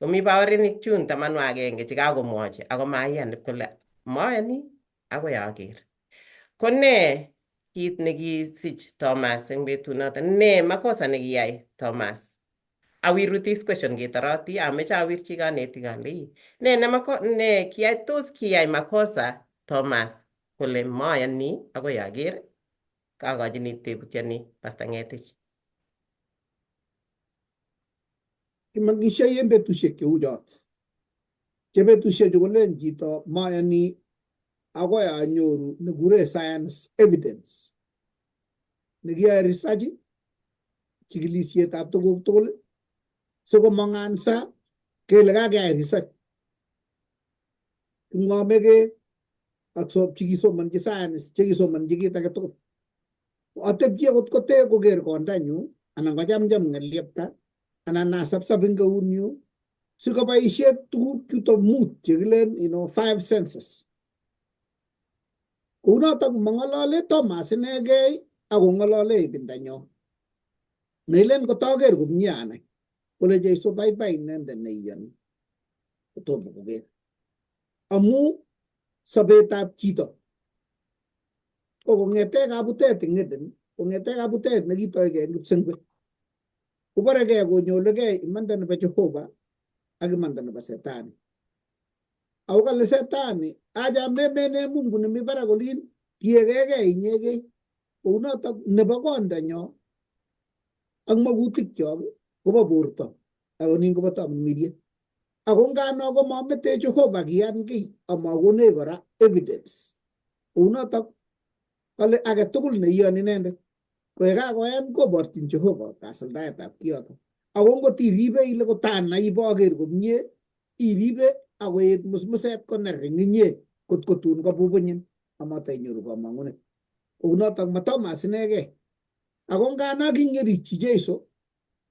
komi baorinik chun 11 chekakomwochi ako maiyan ip kole mayoni akoi aker. Ko nee kit nekisich Thomas eng betunoto? Nee makosa nekiyai Thomas? Awiru this question ketoroti ameche awirchi kanetik alei nee nemako ne kiyai tos kiyai makosa Thomas kole mayoni akoi aker? Kakochini tebutyoni Pastor Ngetich. Kimeng'ishei en betusiek cheu chot. Che betusiechu kolen chito mayoni akoi anyoru nekure science evidence. Nekiyoe research, chikilisietab tuguk tugul sikomong answer kele kakeyai research. Kipng'omekek ak chekisomonchi science chekisomonchi kit age tugul. Atepchi akot kote koker kondanyu anan kochamcham ng'elyepta anan asapsap eng eunyu sikoboishe tuguk chuto mut chekilen five senses. Kounotok mang'olole Thomas inegei akong'olole ibindanyo. Neilen kotoker komie anai kole Jesu baibai inendet neiyoni kotomo koker. Amu sobetab chito ko kong'ete kabutet eng Eden, kong'ete kabutet nekitoigei eng kipsengwet koborekei konyolegei imanda nebo Jehova ak imanda nebo Setani. Ako kale Setani, acha memene Mungu nemi barak olin, tiegegei inyegei. Kounotok nebo kondanyo ak magutikchok kobo borto ako nin kobo tamirmiriet. Ako ngano komamete Jehova kiyan kiy amakonech kora evidence. Kounotok kale age tugul neiyoni inendet ko yekakoyan koborchin Jehova kasuldaetab kiyoto. Ako ngot iribe ile kotanai iboker komie, iribe akoet musmuset koner eng inye kot kotun kobubunyin amatainyoru kamang'unet. Kounotok ma Thomas inegei. Ako ngana kingerikyi Jesu,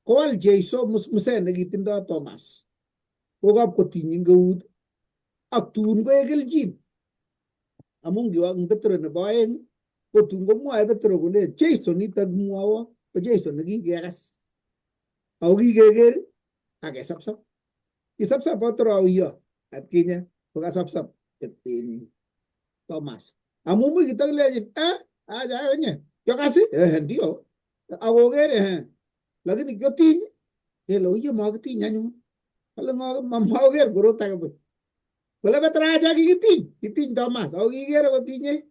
kowal Jesu musmuset nekitindoi Thomas. Kokab kotiny eng eut ak tun koek kelchin. Amun ngiwo eng Petro nebo aeng ko tun komwoe Petro kole Jesu nitok kimwowo ko Jesu nekikekas. Ako kikeker akesapsap. Kisapsap Petro auyo atkinye kokasapsap in Thomas. Amu mui kitakilechin eh acha onye kiokasi eh ndio akoker eh lakini kiotiny kele uyo makitiny anyun. Kale ng'o mamoker korot age buch. Kole Petro acha kikitiny kitiny Thomas ako kikere kotinye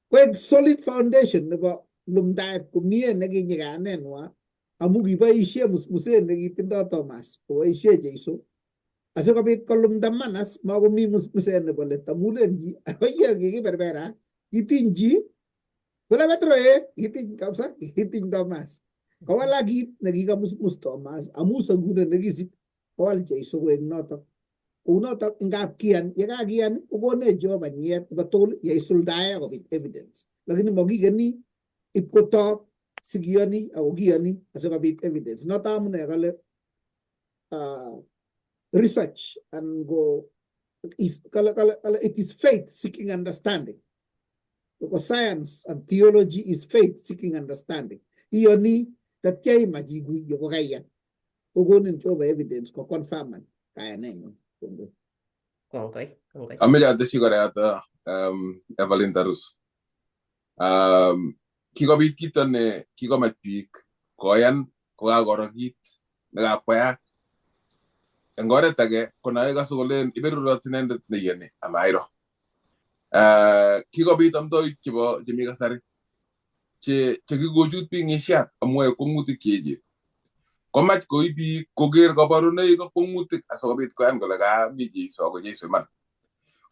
koek solid foundation nebo lumdaet komie nekinyikanenwa amu kiboisie musmuset nekitindo Thomas koboisie Jeiso asikobit kolumda manas makomi musmuset nebo let amu len chi oye kikiberbera kitiny chi kole Petro eh kitiny kabisa kitiny Thomas kowalak kit nekikamusmus Thomas amu sangunet nekisib kowal Jeiso koek notok kounotok ngap kiyan yekakiyan kokonech Jehova nyiet nebo tugul yeisuldae akobit evidence lakini makikeni ipkotok sikiyoni ako kiyoni asikobit evidence noto amune kale research and go is kale, kale, kale, it is faith seeking understanding because science and theology is faith seeking understanding iyoni tatya imach ikuiyo kokaiyan kokonin Jehova evidence ko confirman kayanengung. Kongoi. Kongoi, kongoi. Ameche atesyi kora yoto Evelyn Tarus. Kikobit kito ne kikomach biik koyan kokakoro kit nekakwayak. Eng oret age ko naikase kolen iberurot inendet neiyoni amairo. Kikobit amdoik chebo chemi kasari che kikochut biik ng'isiat amu yoe kwong'utik cheechen. Komach koib biik koker kabarunoik ak kwong'utik asikobit koyan kole kami Jeiso ako Jeiso iman.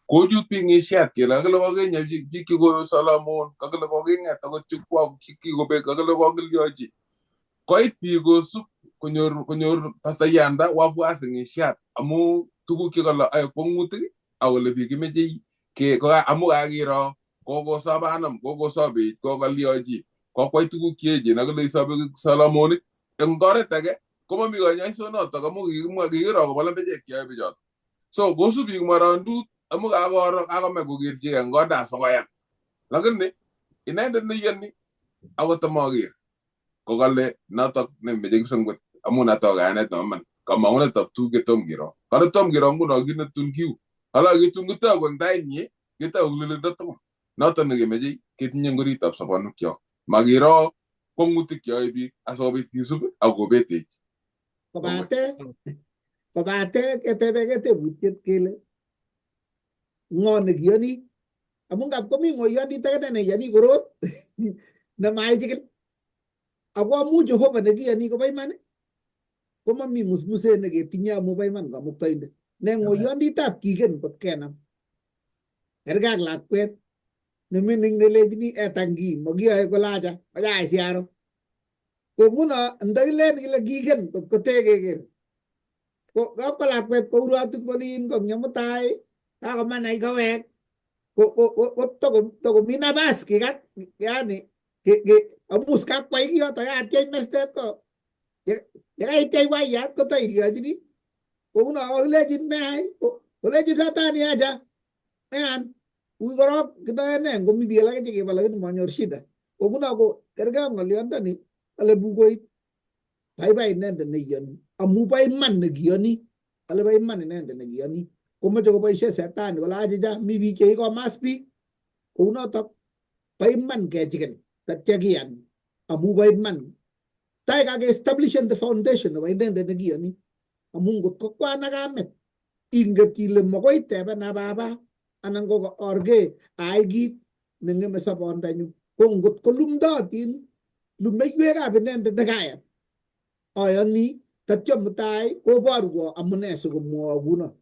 Kochut biik ng'isiat kele kakile kokinya biik chekoyo Solomon, kakile koking'et akot chekwak kikobek, kakile kokilyochi. Koit biik kosub konyor pastayanda wafuasi ng'isiat amu tuguk chekale ae kwong'utik akole biik kimechei amu kakiro kokosob Anam, kokosobech, kokalyochi, kokwai tuguk cheechen akole isobe Solomonik. Eng oret age komomi konyoisonotok amu kikiro kobo lembechek cheyoe bichoto. So kosub biik morondut amu kakoro kakomach kokerchigei eng konda asikoyan. Lakini inendet neiyoni akot amaker kokale notok nemeche kipsengwet amu notok kayanet nebo iman kamang'unetab tuguk chetom kiro. Kale tom kiro nguno kit netun kiu. Kale kitun kitoku eng tainyi kitoku lelendo tugul. Notok nekemeche ketinye eng oritab sobonwekyok. Makiro kwong'utik cheyoe biik asikobit kisub ak kobetech. Kobate ketebeke tebutiet kele ng'o nekiyoni amu ngap komi ng'oyondit akine neiyoni korot nemaichikil ako amu Jehova nekiyoni kobo iman komami musmuset neketinye amu bo iman Kamuktaindet. Ne ng'oyonditab kigen kot kenam. Kerkei ak lakwet nemining nelechini etangi makiyoe kolacha mache siaro. Ko nguno ndakilen kile kigen kot kotekeker ko kakwa lakwet kourotin kolin kongyo mutai kakomanai kowek ko tokomi nabas kikat yani amus kakwai kiyoto yatiech mestet ko yekaityech wayat kotoilyochini kouno kakilechin meai kolechin satani acha mean ui korok kinoe ne ngomi biik alake chekiba lakini manyor shida ko nguno ko kerkei ak ng'olyondoni kale bukuit baibai inendet neiyoni amu bo iman nekiyoni kale bo iman inendet nekiyoni komoche koboisie setani kole achicha mi biik chekikomas biik kounotok bo iman kechikil tatya kiyan amu bo iman tai kake-establishen the foundation nebo inendet nekiyoni amu ngot ko kwan ak kamet inget ile makoi tebena baba anan ko orke aai kit neng'eme sobondanyu ko ngot kolumdotin lumeiwekab inendet nekayan ayoni tatyo mutai koborwo amune sikomwowo kuno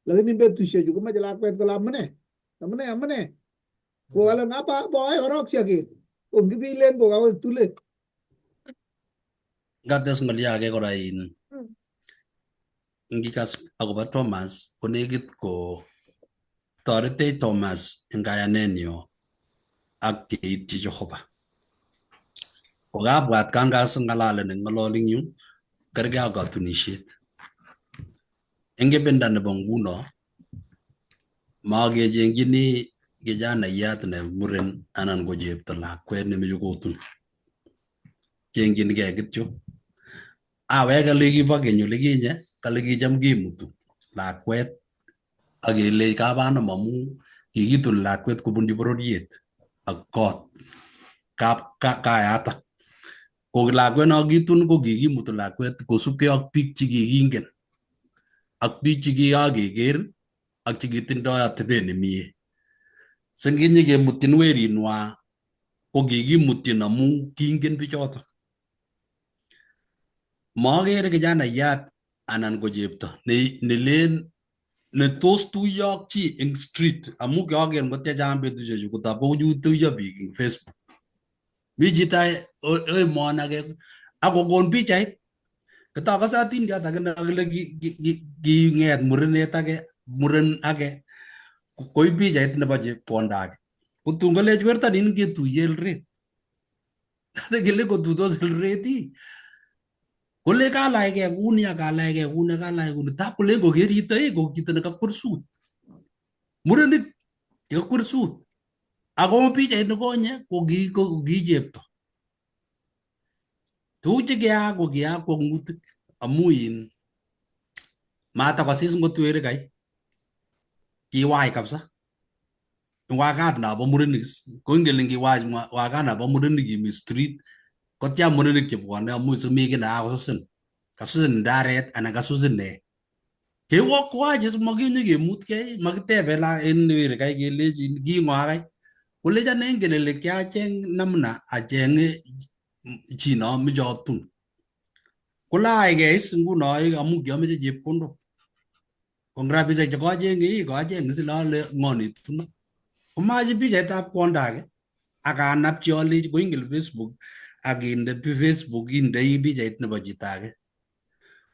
lakini betusiechu komoche lakwet kole amune amune amune kokale ngapa boe korok siaker ko ngibilen kokawek tulet. Ngates ng'olyo age kora in ngikas akobo Thomas konekit ko toretech Thomas eng kayanenyo ak keityi Jehova. Kokabwat kangas ng'alalen eng ng'ololik yu kerkei ak katunisiet. Eng ibinda nebo nguno makechengchini kijanaiyat ne muren anan ko chepto lakwet nemeche kotun. Chengchinkei kityo. Aweke olikibo keny olikinye kale kicham kimutu lakwet ak kelei kabanom amu kikitun lakwet kobunchi bororiet ak kot kap kayatak. Ko lakwet no kitun ko kikimutu lakwet kosubkei ak biik chekikingen ak biik chekikakeker ak chekitindoi atebet nemie. Singinyikemutyin werinwa ko kikimutyin amu kingen bichotok. Mokere kijanaiyat anan ko chepto nelen netos tuiyo ak chi eng street amu kioker ngot chechang betushechu kotab kotuiyo biik eng Facebook. Mi chito emoni ake akokon pichait kitokose atindiot ake nekile king'et murenet ake muren ake koib pichait nebo kwondo ake kotun kolech werto nin ketuiye Eldoret. Kile kotuitos Eldoret ii kole kalachkei kuni ak kalachkei kuni kalach kuni tab kolen koker chito ii ko chito nekakwer suit murenik chekakwer suit ako pichait nekonye ko ki chepto. Tuguk chekiyaak ko kiyaak kwong'utik amu in matakosis ngot weri kai kiwai kabisa wakat nabo murenik is. Ko ingele ngiwach wakat nabo murenik imi street kotia murenik chebwone amu simi kiy nekakosusin kasusin ndaret anan kasusin ne kewokwach is makinyo kemutkei makitebe la en weri kai kelechin king'o akai kolech ane ingen ile kiacheng namna acheng chi nomoche atun kole aigei is nguno amu kiomoche chepkondok ko ng rabisiek chekocheng'e ii koacheng is ale ng'o netuno komachi pichaitab kwondo ake akanapchi alechi koingen Facebook akinde Facebook indei pichait nebo chito ake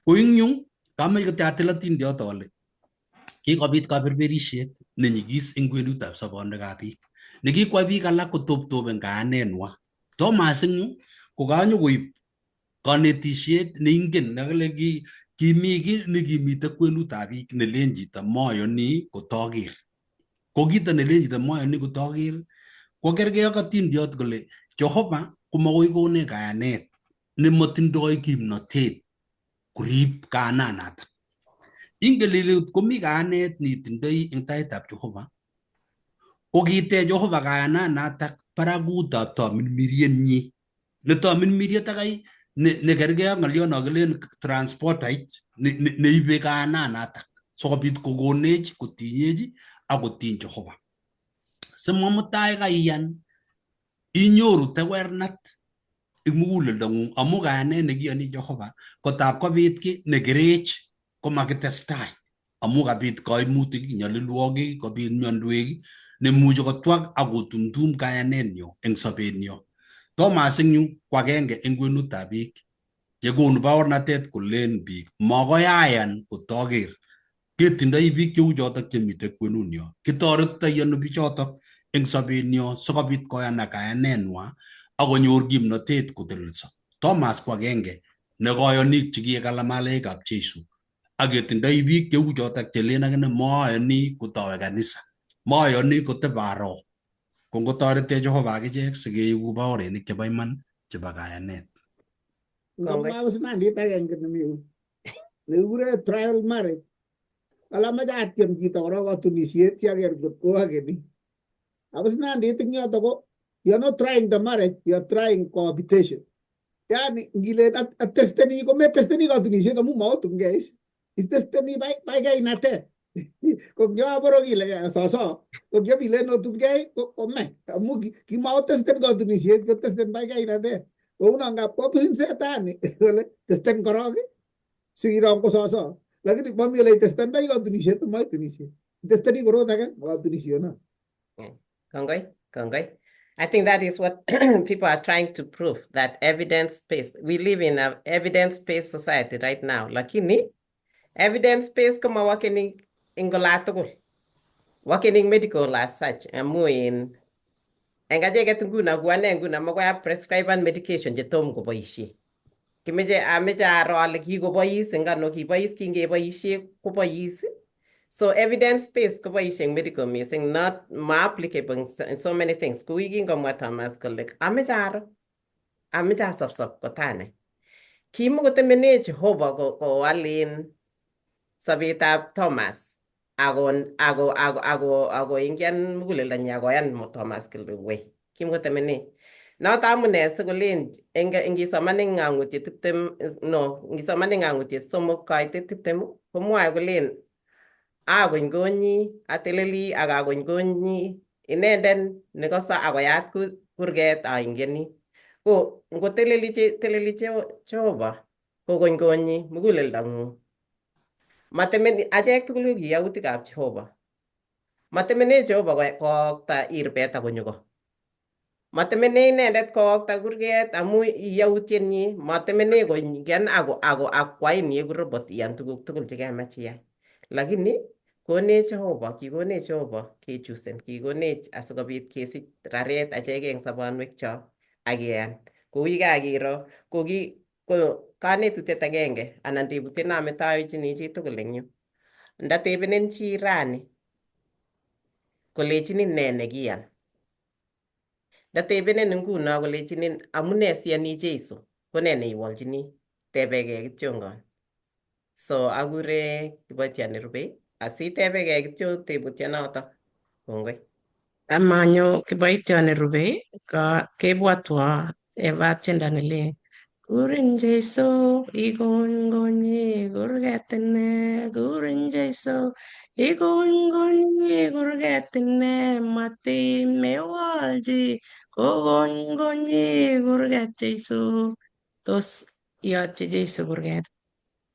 ko ing yu kameche kityo atil atindiot ale kikobit kaberberisiet nenyigis eng kwenutab sobonwekab biik nekikwai biik alak kotoptop eng kayanenwa. Thomas eng yu ko kanyokoib konetisiet neingen nekile kimi kiy nekimite kwenutab biik nelen chito moyoni kotoker. Ko kito nelen chito moyoni kotoker ko kerkei ak atindiot kole Jehova komakoi konech kayanet nemotindoi kimnotet korib kayananatak. Ingen ile komi kayanet neitindoi eng taitab Jehova ko kitech Jehova kayananatak barakutab tamirmirienyi. Ne tamirmiriet akai nekerkei ak ng'oliot no kilen transportait neibe kayananatak sikobit kokonech kotinyech ak kotiny Jehova. Simamutai kaiyan inyoru tewernat eng muguleldong'ung amu kayanet nekiyoni Jehova kotab kobit ki nekerech komakitestai amu kabit kaimutik nyalilwogik kobit mionwek nemuchi kotwak ak kotumtum kayanenyo eng sobenyo. Thomas eng yu ko agenge eng kwenutab biik chekonu baornatet kolen biik makoi ayan kotoker ketindoi biik cheu chotok chemite kwenunyo kitoretitoi ano bichotok eng sobenyo sikobit koyana kayanenwa akonyor kimnotet kotelelso. Thomas ko agenge ne koyonik chekiek alamalaikab Jesu ak ketindoi biik cheu chotok chelen akine moyoni kotowe kanisa moyoni koteb aro ko ngotoretech Jehova akichek sikeibu baorenik chebo iman chebo kayanet. Kongoi. Ngamwa sinandit agenge nemi yu nekikure trial marriage. Kale amache atiem chito korok katunisiet siaker ngot kowakeni. Ako sinandit eng yoto ko you are not trying the marriage, you are trying cohabitation. Yani ngilen atesteni ko metesteni katunisiet amu maotungei is. Itesteni baikainatet. Ko ngiaborok ile soso ko ngiabilen otungei ko me amu kimaotesten katunisiet kotesten baikainatet. Kouno ngap kobusin setani kole testen korok sikirong ko soso. Lakini mami ole itestendai katunisiet komoitunisiet. Itesteni korot ake ma katunisiono. Kongoi, kongoi. I think that is what people are trying to prove, that evidence-based. We live in an evidence-based society right now. Lakini evidence-based koma working in ola tugul. Working in medical as such. Amu in eng acheket nguno ku ane nguno makoi a prescribe medication chetom koboisie. Kimeche ameche aro ale kikobois eng ano kibois kingeboisie kobois. So evidence-based koboisie eng medical missing, not ma applicable in so many things. Kou kingomwa Thomas kole ameche aro, ameche asopsop kotanai. Kimukotemene Jehova kowal in sobetab Thomas ako ako ako ako akoingian muguleldonyi akoyan Thomas kole wei kimukotemene. Noto amune sikolen eng ngisoman eng ng'ang'utiet 20, no, ngisoman eng ng'ang'utiet 3 kaitet 20 komwae kolen akonykonyi ateleli ak akonykonyi inendet nekoso akoyat kurget aingiani. Ko ngoteleli teleli Jehova kokonykonyi muguleldang'ung. Matemen achek tugul ko ki yautikab Jehova. Matemene Jehova kookta irbet akonyo ko. Matemene inendet kookta kurget amu yautienyi, matemene koingian ako ako akwain yeku robot iyan tuguk tugul chekemach iyai. Lakini konech Jehova, kikonech Jehova kechusen, kikonech asikobit kesich raret acheke eng sobonwekchok ak keyan. Kou yekakiro ko ko kanetutiet agenge anan tebutiet namete awechini chitugul eng yu. Ndatebenen chi rani kolechinin nee nekiyan. Ndatebenen nguno kolechinin amune siyani Jesu ko nee neiwolchini tebegei kityongon. So akure kiboitiot nerubei asitebegei kityo tebutyonotok. Kongoi. Amanyo kiboitiot nerubei ka kebwatwa Eva tiendo nelen Kurin Jesu ikonykonyi kurget ine, kurin Jesu ikonykonyi kurget ine, matimewolchi kokonykonyi kurget Jesu. Tos iyotyi Jesu kurget?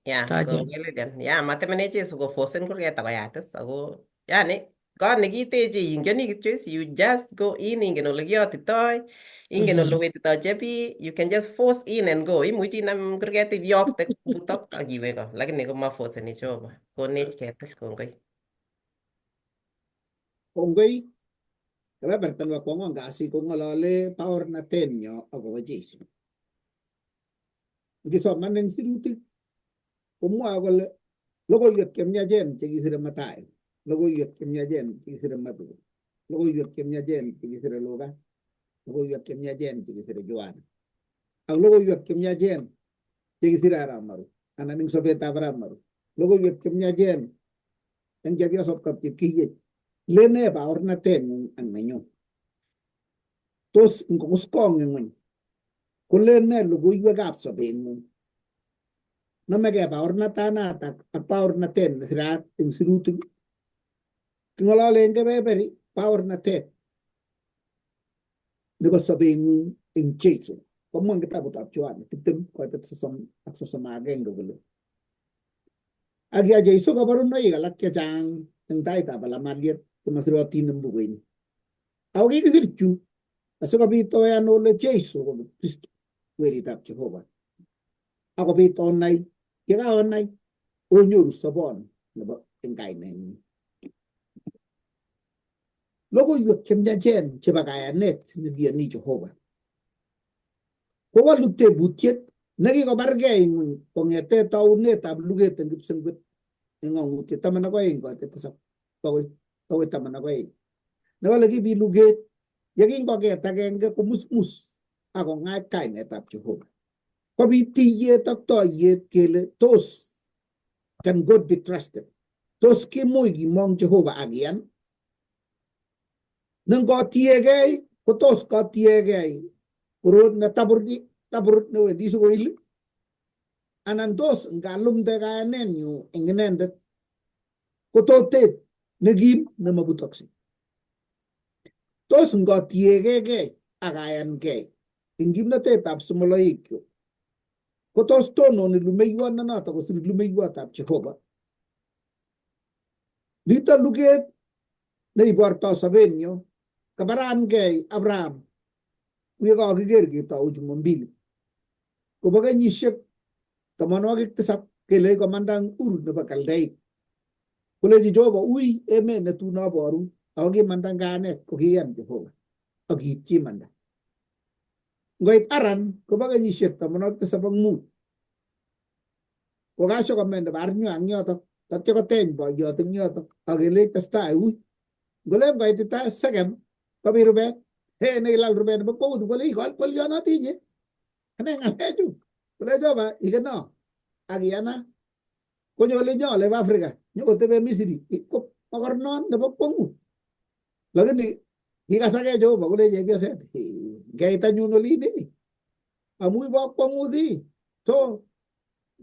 Ya, Tojo. Kongoi Lilian. Ya, matemene Jesu kofosen kurget akoyatis ako yani kot nekiteche ingeni kityo is you just go in, ingen ole kiyotitoi, ingen ole wetitoi chebi, you can just force in and go. Imuchi inam kurget iyokte butok ak iwe ko, lakini komafoseni Jehova. Konech ketil, kongoi. Kongoi, kebeberta nebo kwangwan kasi kong'olole baornatenyo akobo Jesu. Ngisoman eng sirutik komwoe kole logoiwek chemiachen chekisire Mathayo, logoiwek chemiachen chekisire Matthew, logoiwek chemiachen chekisire Luka, logoiwek chemiachen chekisire Yohana, ak logoiwek chemiachen chekisire arap Maru anan eng sobetab arap Maru, logoiwek chemiachen eng chepyosok kapchepkiyech. Lene baornateng'ung ak nenyun? Tos ngokuskong eng ng'weny kolen nee logoiwekab sobeng'ung? Nomegei baornatanatak ak baornatet nesirat eng sirutik. King'olole eng kebeberi baornatet nebo sobeng'ung eng Jesu. Komwa eng kitabutab Yohana 20 koitet 30 ak 31 kole ak ya Jesu kaborunoik alak chechang eng taitab alamaliet chemasirotin eng bukuini. Ako kikisir chu asikobit oyan ole Jesu ko Kristo weritab Jehova. Akobit onai, yekaonai onyoru sobon nebo eng kainenyi. Logoiwek chemiachen chebo kayanet nekiyoni Jehova. Kowolu tebutiet nekikobargei ng'weny kong'ete taunetab luget eng kipsengwet eng ng'ang'utiet 12 koitet 7 akoi 12. Nekole kibit luget yekingoket agenge komusmus akong'ach kainetab Jehova. Kobit tiyet ak toiyet kele tos can God be trusted? Tos kimuch kimong Jehova ak iyan? Nengotiegei ko tos kotiegei korot netabur tabur newendi sikoil anan tos ngalumde kayanenyu eng inendet ko totet nekim nemabutokse. Tos ngotiegei ak ayangei eng kimnatetab simoloikyuk ko tos tononi lumeiwot kosir lumeiwotab Jehova. Nito luget neibortoi sobenyo kabarangei Abraham yekakiker ketou Jumambili. Kobo kenyisiek 70 kele komanda eng Ur nebo Kaldaik. Kolechi Jehova ui emet netun aboru ako kimanda eng kayanet kokiyan Jehova ak kiityi imanda. Ngoit Aran kobo kenyisiek 75 kokashokomende barnywa eng yotok tatya koteny boyot eng yotok ak kelech testai ui. Ngolen koitita Sekem kobit rubet. He nekilal rubet nebo kwongut kole ikol kwolyonotinye. Ane ng'alechu. Kole Jehova igeno ak iyana konyo olinyo olebo Afrika nyokotebe Misri ko mokornon nebo kwongut. Lakini kikasake Jehova kole chepyoset ngeit anyun olin ii amu ibo kwongut ii so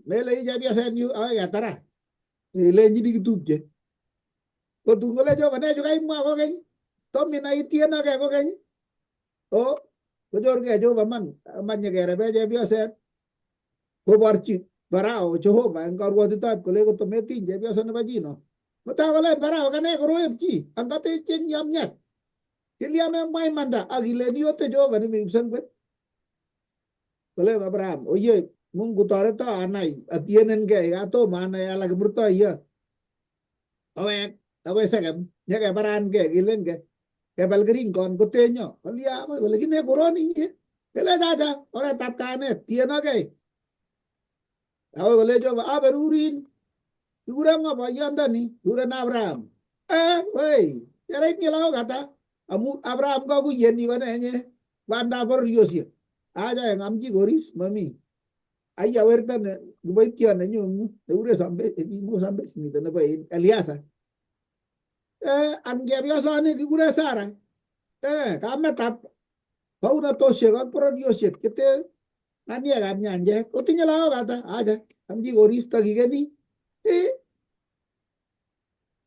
mele ii chepyoset nyu akoi ketara ilenjini kitupche. Kotun kole Jehova ne chu kaimwa kokeny tom inai itienoke kokeny o kochorkei Jehova man manye kerebe chepyoset koborchi Farao Jehova eng karwotitoet kole kotometiny chepyoso nebo chino. Mutai kolen Farao kane koroeb chi angate cheng yomyat. Kilya memwa imanda ak ilen iyote Jehova nemi kipsengwet. Kole Abraham oye Mungu toreto anai atienenkei katomo anai ala kimurtoiyot. Owek akoi Sekem nyekebarankei kilenkei kebal keringon kotenyo kolya akoi kole kine koroni inye. Kele chacha oretab kayanet tienokei. Akoi kole Jehova aberurin. Kikuren ng'o boyondoni? Kikuren Abraham. Eh, wei, yara itinye lagok ata? Amu Abraham kakuyeni konenye bandab bororiosiek. Acha eng'am chi koris mami. Aya werto ne kiboityon nenyu nekikuren Mosambes miten nebo Eliasa. Eh, ang chepyosoni kikuren Sara. Eh, kametab baunatosiek ak bororiosiek chete ng'aniekab nyanjet. Otinye lagok ata? Acha, am chi koris takikeni. Eh,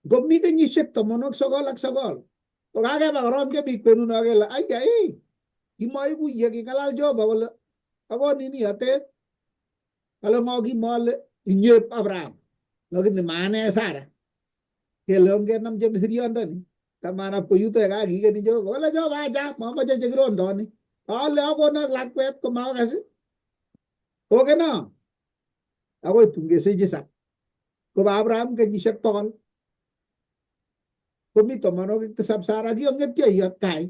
ngomi kenyisiek 99 ko kakeba korong kemi kwenuno kele aya ii kimoikuye king'alal Jehova kole akonin iyotet kale ng'o kimole inye Abraham lakini maane Sara kele ongenam chemisiriondoni tamanap koyuto kakikeni Jehova kole Jehova acha momoche chekirondoni ale akonok lakwet komaokas okeno akoi tun kesich Isaac koba Abraham kenyisiek 100 komi 97 Sara kiongetyo iyot kai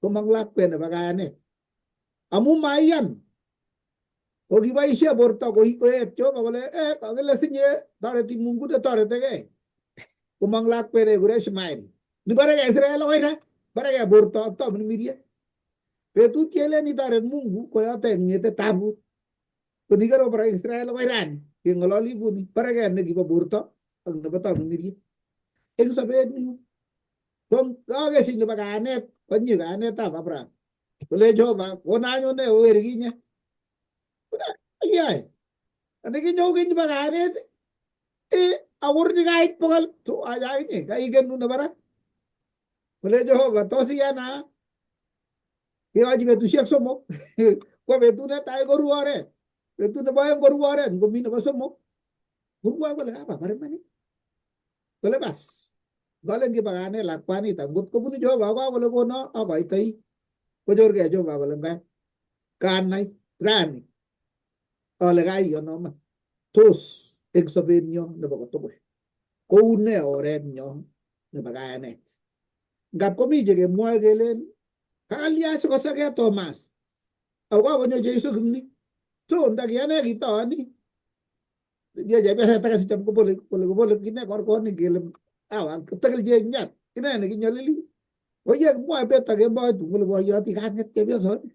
komong lakwet nebo kayanet amu maiyan kokiboisie borto koet Jehova kole eh kakile sinye toreti Mungu netoretekei komong lakwet nekikure Ishmael niborekei Israel akoi ra borekei borto ak tominmirie betut kelen itoret Mungu koyoto ng'ete tabut konikero borek Israel akoi rani keng'ololi kuni borekei nekibo borto ak nebo tominmirie eng sobetnyu ko kakesich nebo kayanet konyi kayanetab Abraham kole Jehova kona anyun ne werikinye yae anikinyo kiny bo kayanet akurni kait 100 to acha akinye kaikenu nebo ra kole Jehova tos iyana kikochi betusiek 3 ko betut netai koru oret betut nebo 2 koru oret ngomi nebo 3 korwoi kole kababar iman kole bas ngolen kibo kayanet lakwanita ngot kobunu Jehova kakole kono akoitoi kochorkei Jehova kole ngai kanai rani ale kaiyono iman tos eng sobenyo nebo kotugul koune oret nyo nebo kayanet ngap komi chekemwoe kelen kakalya sikosake Thomas ako kakonyo Jeiso kimni to ndakiane kitooni mie chepyoset ake sicham kobole kole kobole kine korkonik kele awa kotekil chenyat ine nekinyolili oye kimwoe bet ak kemboi tun kole boyot kang'et chepyosoni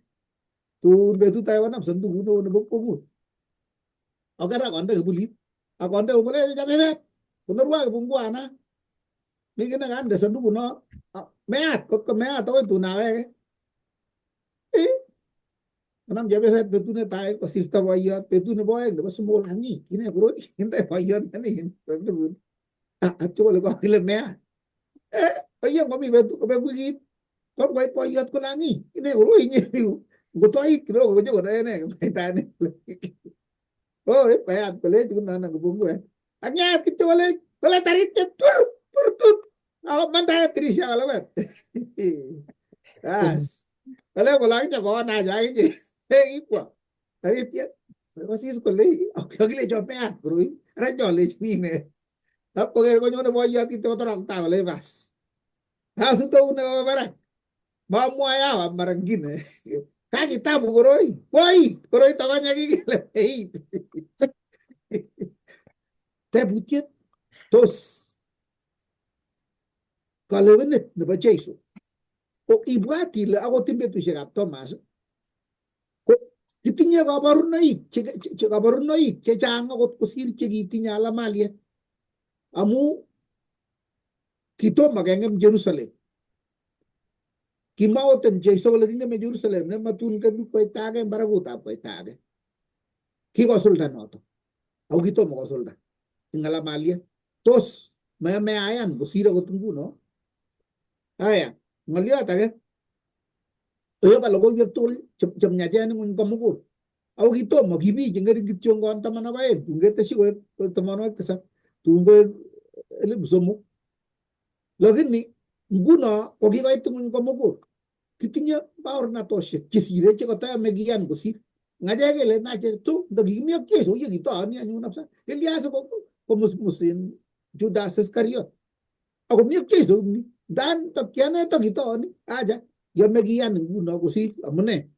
tun betut age konam sandukut neo nebo kwongut akera konde kibulit akonde kole chepyoset konorwa kipunguana mi kii nekande sanduku no meat kotko meat akoi tun aweke konam chepyoset betut netai kosisto boyot betut nebo 2 nebo 3 kole anyi kine koroi inde boyot nani sandukut atyo kole kakile meat oye ngomi betut kobek wikit tom koit boyot kole anyi kine koroi inye ngotoit kidogo konyokonoe ne kimaitani oh ipkoyat kolech kunana kipunguet ak nyat kityo kole kole taritiet tur turtut ako mandaet tirisha kolewet bas kole kole akinye konacha akinye kikwo taritiet kosis kole akilecho meat koroi ara nyolechini ne tap koker konyone boyot kityo kotorokta kole bas asitou nebo barak mamwoe awa mara ngine kakitabu koroi koit koroi tokonye kikele eit tebutiet tos kalewenet nebo Jeiso ko ibwat ile akot eng betusiekab Thomas ko Kitinye kabarunoik che kabarunoik chechang akot kosir chekitinye alamaliet amu kitomo keng'em Jerusalem. Kimaoten Jeiso kole king'eme Jerusalem ne matun koita age eng barakutab koita age. Kikosulda noto ako kitomo kosulda eng alamaliet. Tos mayame ayan kosir akot nguno. Aya, ng'oliot age oyoba logoiwek tugul chemyachen eng komugul. Ako kitomo kimi cheng'ering kityongon 12, tun keteshi koek 70, tun koek 3,000. Lakini nguno ko kikoit ng'weny komugul. Kitinye baornatoshek chesire chekotayame kiyan kosir. Ngachek kele nache tu ndakikimi ak Jesu ye kitooni anyun kabisa. Elias ko komusmusin Judas Iscariot. Ako mi ak Jesu ni. Ndan tokiane tokitooni acha yame kiyan nguno kosir amune.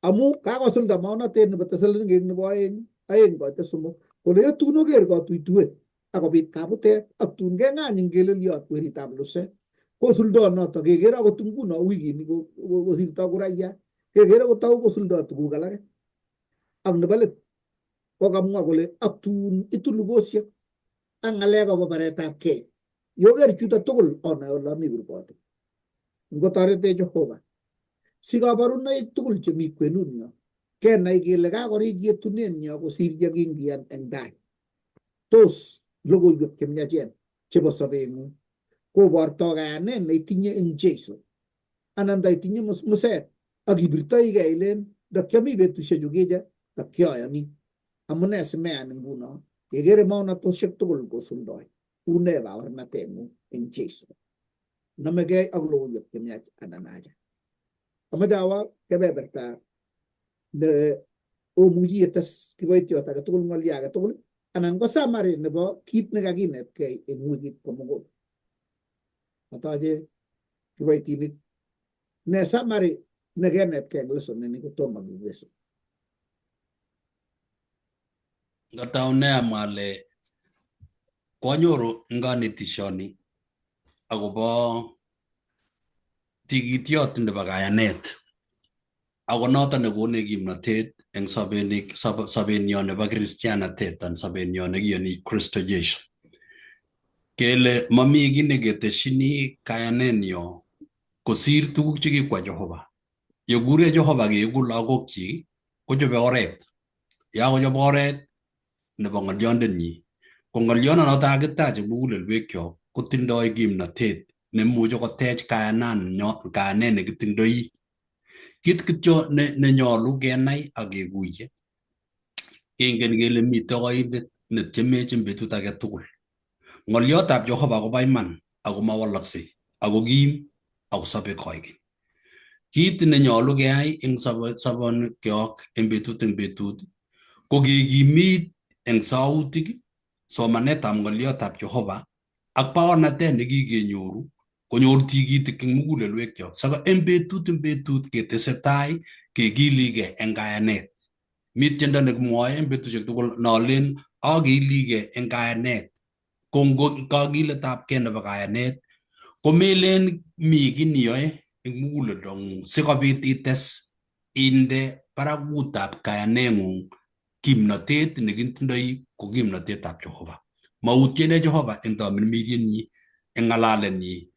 Amu kakosulda maonatet nebo Tesalonikek nebo aeng aeng koite somok kole yetun oker katuituet akobit kabutet ak tun keng'any eng ngeleliot weritab luset kosuldo noto kekere akot nguno wikini kosirto kuraya kekere kotou kosuldo tuguk alake ak nebo let kokamwa kole ak tun itu lugosiek ak ng'alek akobo baretab kei yoker chuto tugul onai ole ami kurgotik ngotoretech Jehova si kabarunoik tugul chemi kwenunyo kenai kele kakorik yetunenyo kosir yekingiyan eng tai. Tos logoiwek chemyachen chebo sobeng'ung koborto kayanet neitinye eng Jesu anan ndaitinye musmuset ak ibirtoigei ilen ndakiami betusiechu kiche ndakioyoni amune simeyan nguno kekere maonatosiek tugul kosuldoi une baornateng'ung eng Jesu nomegei ak logoiwek chemyach anan acha. Amache awo kebeberta ne omuchi ites kiboitiot age tugul ng'olyo age tugul anan ko summary nebo kit nekakinetkei eng wikit komugul. Atoche kiboitinik ne summary nekenetkei eng lesson ini kotomo kikese. Ngataune amwa ale kwanyoru eng kanetishoni akobo tigityot nebo kayanet ako noton nekonech kimnotet eng sobenik sobenyo nebo kristianatet an sobenyo nekiyoni Kristo Jesu. Kele mami kiy neketeshini kayanenyo kosir tuguk chekikwa Jehova. Yekure Jehova keeku lagokchik kochobe oret. Yakochob oret nebo ng'olyondenyi ko ng'olyononoto kakitach eng mugulelwekyok kotindoi kimnotet nemuche kotech kayanet nekitindoi. Kit kityo nenyolu kenai ak kekuye kengen kele mitei koindet netiemech eng betut age tugul. Ng'olyotab Jehova kobo iman ako mawalaksei ako kim ako sobe koikeny. Kit nenyolu keyai eng sobonikyok eng betut ko kekimit eng sautik somanetab ng'olyotab Jehova ak baornatet nekikenyoru konyor tigitik eng mugulelwekyok siko eng betut ketesetai kekiligei eng kayanet. Mi tiendo nekimwoe eng betusiek tugul nolen akiligei eng kayanet. Ko kakiletabkei nebo kayanet komelen mi kiy niyoe eng muguleldong'ung sikobit ites inde barakutab kayaneng'ung kimnotet nekitindoi ko kimnotetab Jehova. Mautyene Jehova eng tamirmiryenyi eng ng'alalenyi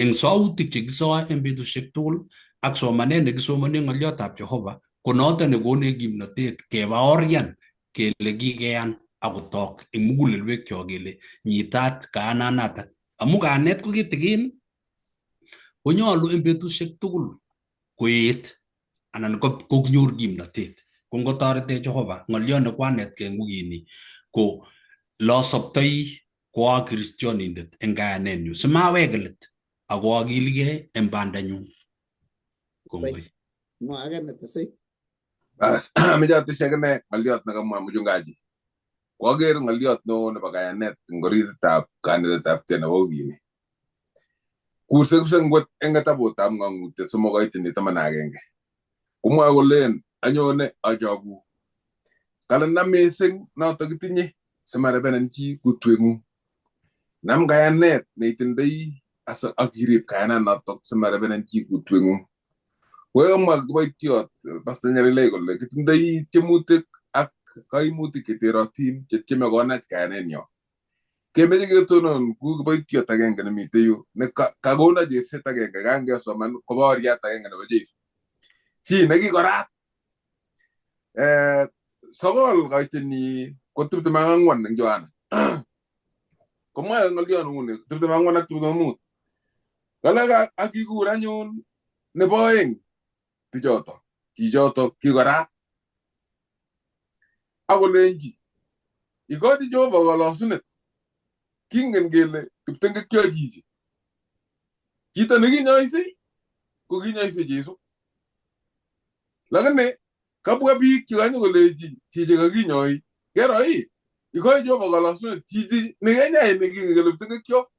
eng sautik chekisoe eng betusiek tugul ak somanet nekisomoni ng'olyotab Jehova ko noto nekonech kimnotet kebaoryan kele kikeyan akotok eng mugulelwekyok kele nyitat kayananatak. Amu kayanet ko kitikin konyolu eng betusiek tugul koet anan konyor kimnotet. Ko ngotoretech Jehova ng'olyo nekwanetkei eng wikini ko losobtoi ko a kristionindet eng kayanenyu simaweke let ako akiligei eng bandanyu. Kongoi. Ng'o age netesei? Bas, ameche ateshi akine ng'oliot nekamwa mchungaji. Kwaker ng'oliot neo nebo kayanet eng oritab kanetetabkei nebo wikini. Kurse kipsengwet eng kitabutab Ng'ang'utiet 3 koitini 11. Komwoe kolen anyone achoku. Kale nam mising noto kitinye simarebenen chi kutweng'ung. Nam kayanet neitindoi ak irib kayananotok simarebenen chi kutweng'ung. Kokamwa kiboitiot Pastor Nyalilei kole kitindoi tiemutik ak kaimutik cheterotin chetieme konach kayanenyo. Kemeche ketonon ku kiboitiot agenge nemitei yu ne kakono cherset agenge kangesoman koboriat agenge nebo Jesu. Chi nekikorat 9 kaiteni ko 24 eng Yohana. Komwae ng'olyon nguni 24 ak 25. Kale ak kikur anyun nebo oeng bichoto chichoto kikorat akolenji ikochi Jehova kolosunet. Kingen kele kiptengekyo chichi. Chito nekinyoise ko kinyoise Jesu. Lakini kabwa biik chekanyokolechi chichi kakinyoi kero ii ikochi Jehova kolosunet chichi nekenyai nekingen kele kiptengekyo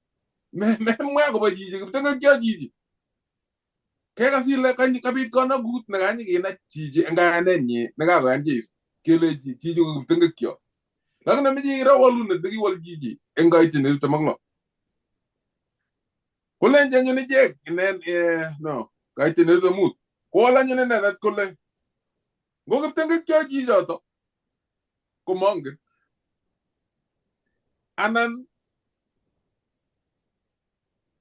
memwa akobo chichi kiptengekyo chichi. Kekas ile kabit konokut nekanyikinach chichi eng kayanenyi nekakoyan Jesu kelechi chichi ko kiptengekyo. Lakini meche iro wolunet nekiwol chichi eng kaitet 26. Kolenchi anyun ichek inen no kaitet 25 kowol anyun inendet kole ngo kiptengekyo chichoto komongen anan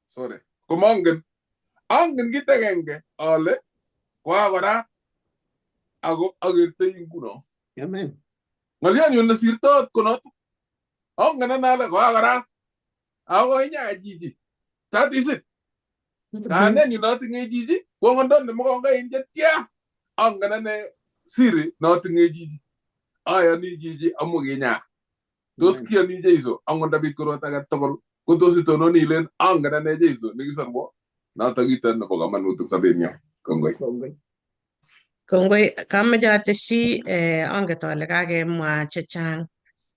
sorry komongen angen kit agenge ale koakorat ako akertoi nguno. Amen. Ng'olyonyun nesirtot konoto. Angen ane ale koakorat ako koinya chichi. That is it. Kayanenyu notinye chichi ko ng'ondo nemokongain chetya. Angen ane siri notinye chichi. Ayoni chichi amu kinya. Tos kiyoni Jesu angot ndabit korot age tugul ko tos itononi ilen angen ane Jesu nekisorwo. Noto kito nebo kamanut eng sobenyo. Kongoi. Kongoi. Kongoi, kameche atesyi anget ale kakemwa chechang.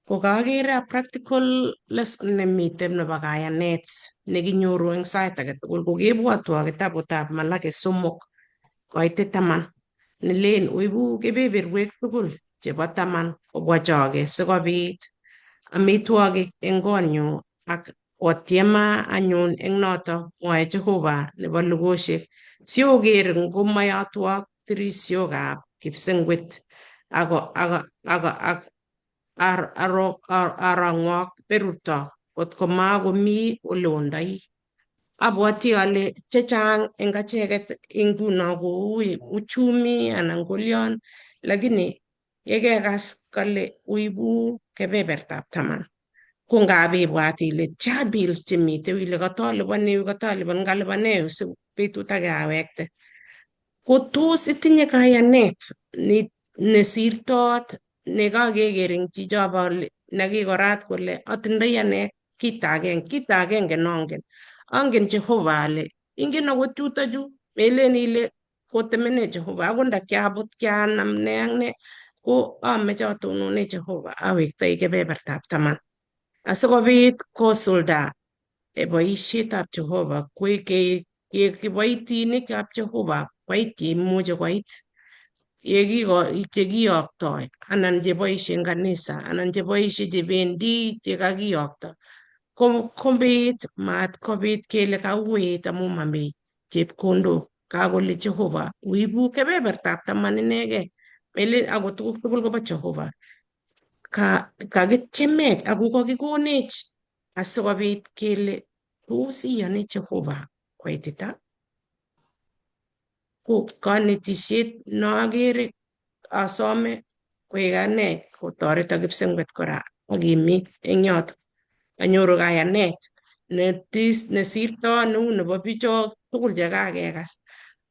Ko kakere a practical lesson nemiten nebo kayanet nekinyoru eng sait age tugul ko kebwotwo kitabutab Malaki 3 koitit 10 nelen oibu kebeberwek tugul chebo 10 kobwa choge sikobit amitwogik eng konyu ak otiema anyun eng noto mwoe Jehova nebo lugosiek sioker ngomayotwok tirisiokab kipsengwet ako ak arongwok berurto kotko makomi oleondoi. Abwati ale chechang eng acheket nguno koui uchumi anan kolion, lakini yekekas kale uibu kebebertab 10 ko ngap ibwat ile tia bills chemitei ile katoliponi katolipan ngalipane yu si betut age awekte. Ko tos itinye kayanet nesirtot nekakeker eng chichobo nekikorat kole atindoi ane kit agenge nongen. Angen Jehova ale ingen akot chutochu melen ile kotemene Jehova akot nda kiabut kianam ne ak ne ko ameche atonone Jehova awektoi kebebertab 10 asikobit kosulda boisietab Jehova kiboitinikab Jehova koit cheimuche koit chekiyoktoi anan cheboisie eng kanisa anan cheboisie chebendi chekakiyokto kobit mat kobit kele kauit amu mami chepkondok kakole Jehova uibu kebebertab 10 inegei melen ako tuguk tugul kobo Jehova kakitiemech ako kakikonech asikobit kele tos iyoni Jehova koitita. Ko kanetisiet noakere asome koek ane kotoreto kipsengwet kora akimit eng yoto anyoru kayanet nesirto neu nebo bicho tugul chekakekas.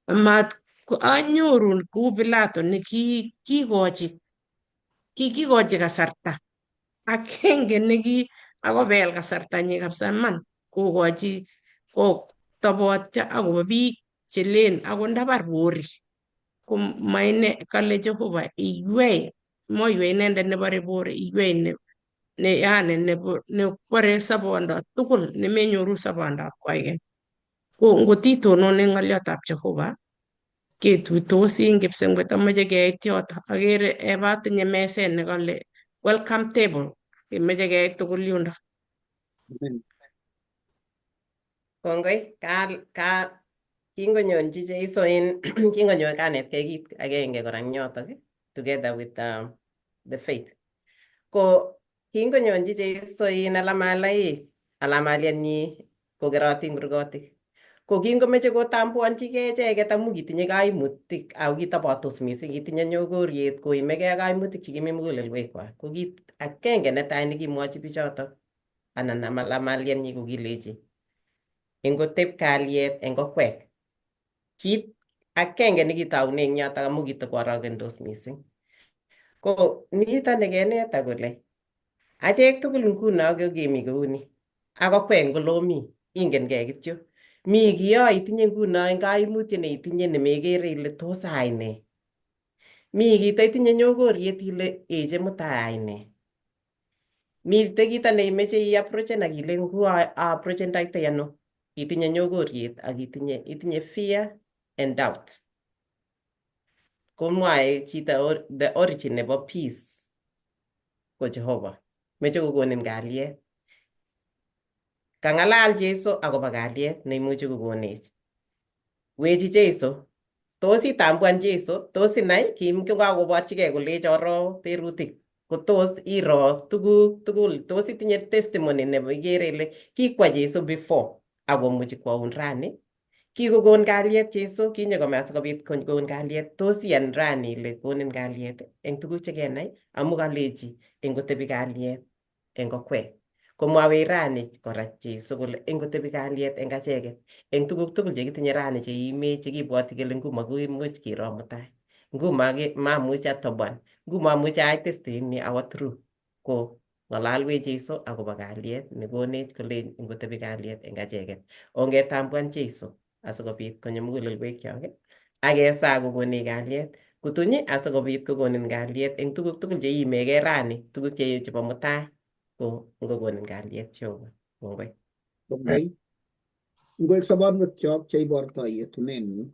Amat anyoru kou Pilato nekikikochi kasarta akenge neki akobel kasartanyi kabisa man kokochi kotobotyo akobo biik chelen akot ndabar bori ko maine kale Jehova iywei moiywei inendet nebore bori iywei ne yani nebore sobondo tugul nemenyoru sobondab koikeny. Ko ngotitonon eng ng'olyotab Jehova ketuitosi eng kipsengwet amoche keit yoto akere eba atinye meset nekale welcome table kemeche keit tugul yundo. Kongoi ka Kingonyonchi Jeiso en kingonyo kanetkei kit agenge kora eng yotok together with the faith. Ko kingonyonchi Jeiso in alamalaik alamalienyi kokerotin kurgotik. Ko kingomeche kotambuonchigei icheket amu kitinye kaimutik ako kitobotos mising, kitinye nyokoriet koimegei ak kaimutik chekimi mugulelwekwak. Ko kit agenge netai nekimwochi bichotok anan alamalienyi ko kilechi ingoteb kalyet eng okwek. Kit agenge nekitoune eng yotok amu kitokworokendos mising. Ko nito nekeneta kole achek tugul nguno ko kemi kouni ak okwek ngolomi ingenkei kityo. Mi kiyo itinye nguno eng kaimutiet neitinye nemekere ile tos aai nee. Mi kito itinye nyokoriet ile eche mutai aai nee. Mite kito neimeche iapproachen ak ile nguo aapprochendoitoi ano. Itinye nyokoriet ak itinye fear and doubt. Komwae chito the origin nebo peace ko Jehovah. Meche kokonin kalyet. Kang'alal Jesu akobo kalyet neimuchi kokonech. Wechi Jesu. Tos itambuan Jesu, tos inai kim kokakoborchigei kolech oro berutik. Ko tos iro tuguk tugul, tos itinye testimony nebo ikere ile kikwa Jesu before akomuchi kwoun rani. Kikokon kalyet Jesu, kinyo kome asikobit kokon kalyet. Tos iyan rani ile konin kalyet eng tuguk chekenai amu kalechi ingotebi kalyet eng okwek. Komwawech rani kora Jesu kole ingotebi kalyet eng acheket eng tuguk tugul chekitinye rani cheimech chekibwoti kele ngumo koimuch kiro mutai. Ngumo mamuchi atoboan, ngumo amuchi ayai testini awo through. Ko ng'alalwech Jesu akobo kalyet nekonech kole ingotebi kalyet eng acheket. Ongetambuan Jesu asikobit konyo mugulelwekyok ak kesaa kokonech kalyet. Kutuny asikobit kokonin kalyet eng tuguk tugul cheiimegei rani, tuguk chebo mutai ko ngokonin kalyet Jehova. Kongoi. Kongoi. Ngoek sobonwekyok cheibortoi yetuneng'ung.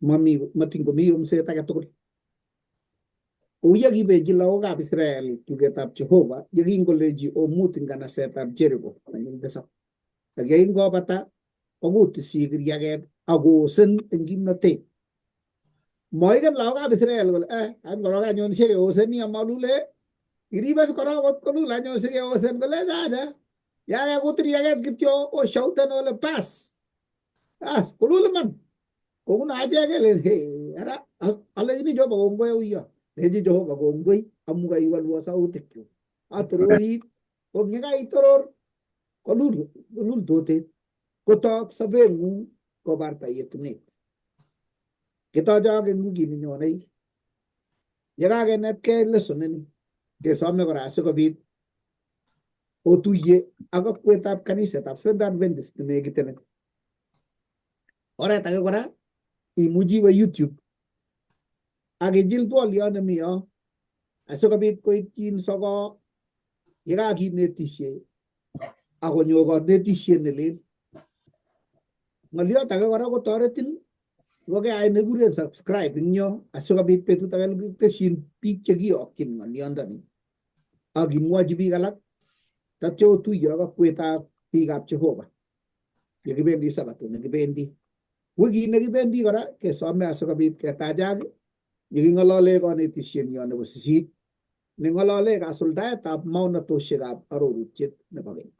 Mami matin komi yomset age tugul. Kou ye kibechi lagokab Israel tugetab Jehova yekingolechi omut eng nganasetab Jericho konyil tisab. Ak yekingobata kokutisi kiriaket akosen eng kimnotet. Moiken lagokab Israel kole angorok anyun sikeoseni amalule iribes korok kot kolul anyun sikeosen kole acha yakekut kiriaket kityo oshauten ole bas. As kolul iman. Kouno achek kelen he ara alechini Jehova kongoi auyo. Lechi Jehova kongoi amu kaiwolwo sautikyuk. Atororit ko yekaitoror kolul kolul totet kotok sobeng'ung kobarta yetunet. Kitochok eng wikit nenyone yekakenetkei lesson ini kesome kora asikobit otuye ak akwetab kanisetab Seventh Adventist nenekitenen. Oret age kora imuchi iwe YouTube ak ichil twoliot nemi yo asikobit koityin soko yekakinetishe akonyo konetisiet nelel. Ng'oliot age kora kotoretin kokeyai nekikuren subscribe eng yo asikobit betut age kitesyin biik chekiyokyin ng'oliondoni ak imwochi biik alak tatyo otuye ak akwetab biikab Jehova yekibendi sabato nekibendi. Wikit nekibendi kora kesome asikobit ketachak yeking'olole konetishienyo nebo sisit neng'olole kasuldaetab maonatoshekab arorutiet nebo keny.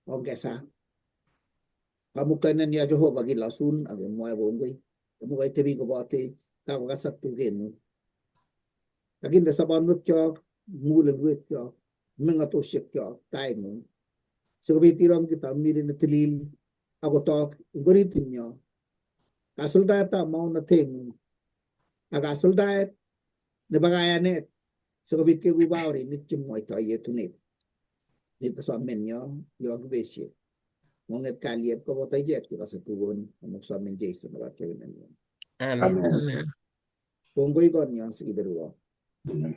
Ongesa. Kamuktaindet ya Jehova kilosun ak kemwoe kongoi. Amu kaitebi kobotech kakokasak tugengung. Kakinde sobonwekyok, mugulelwekyok, meng'atoshekyok taing'ung. Sikobit irongyi tamirit netilil akotok eng oritinyo kasuldaetab maonatengung ak kasuldaet nebo kayanet sikobit keku baorinik chemwoitoi yetunet. Nito somenyo yo kibeshe. Monget kalyet koboto ichek chekose tugoni amu kisomen Jesu nebo Amen. Amen. Kongoi konyo sikiberurok. Amen.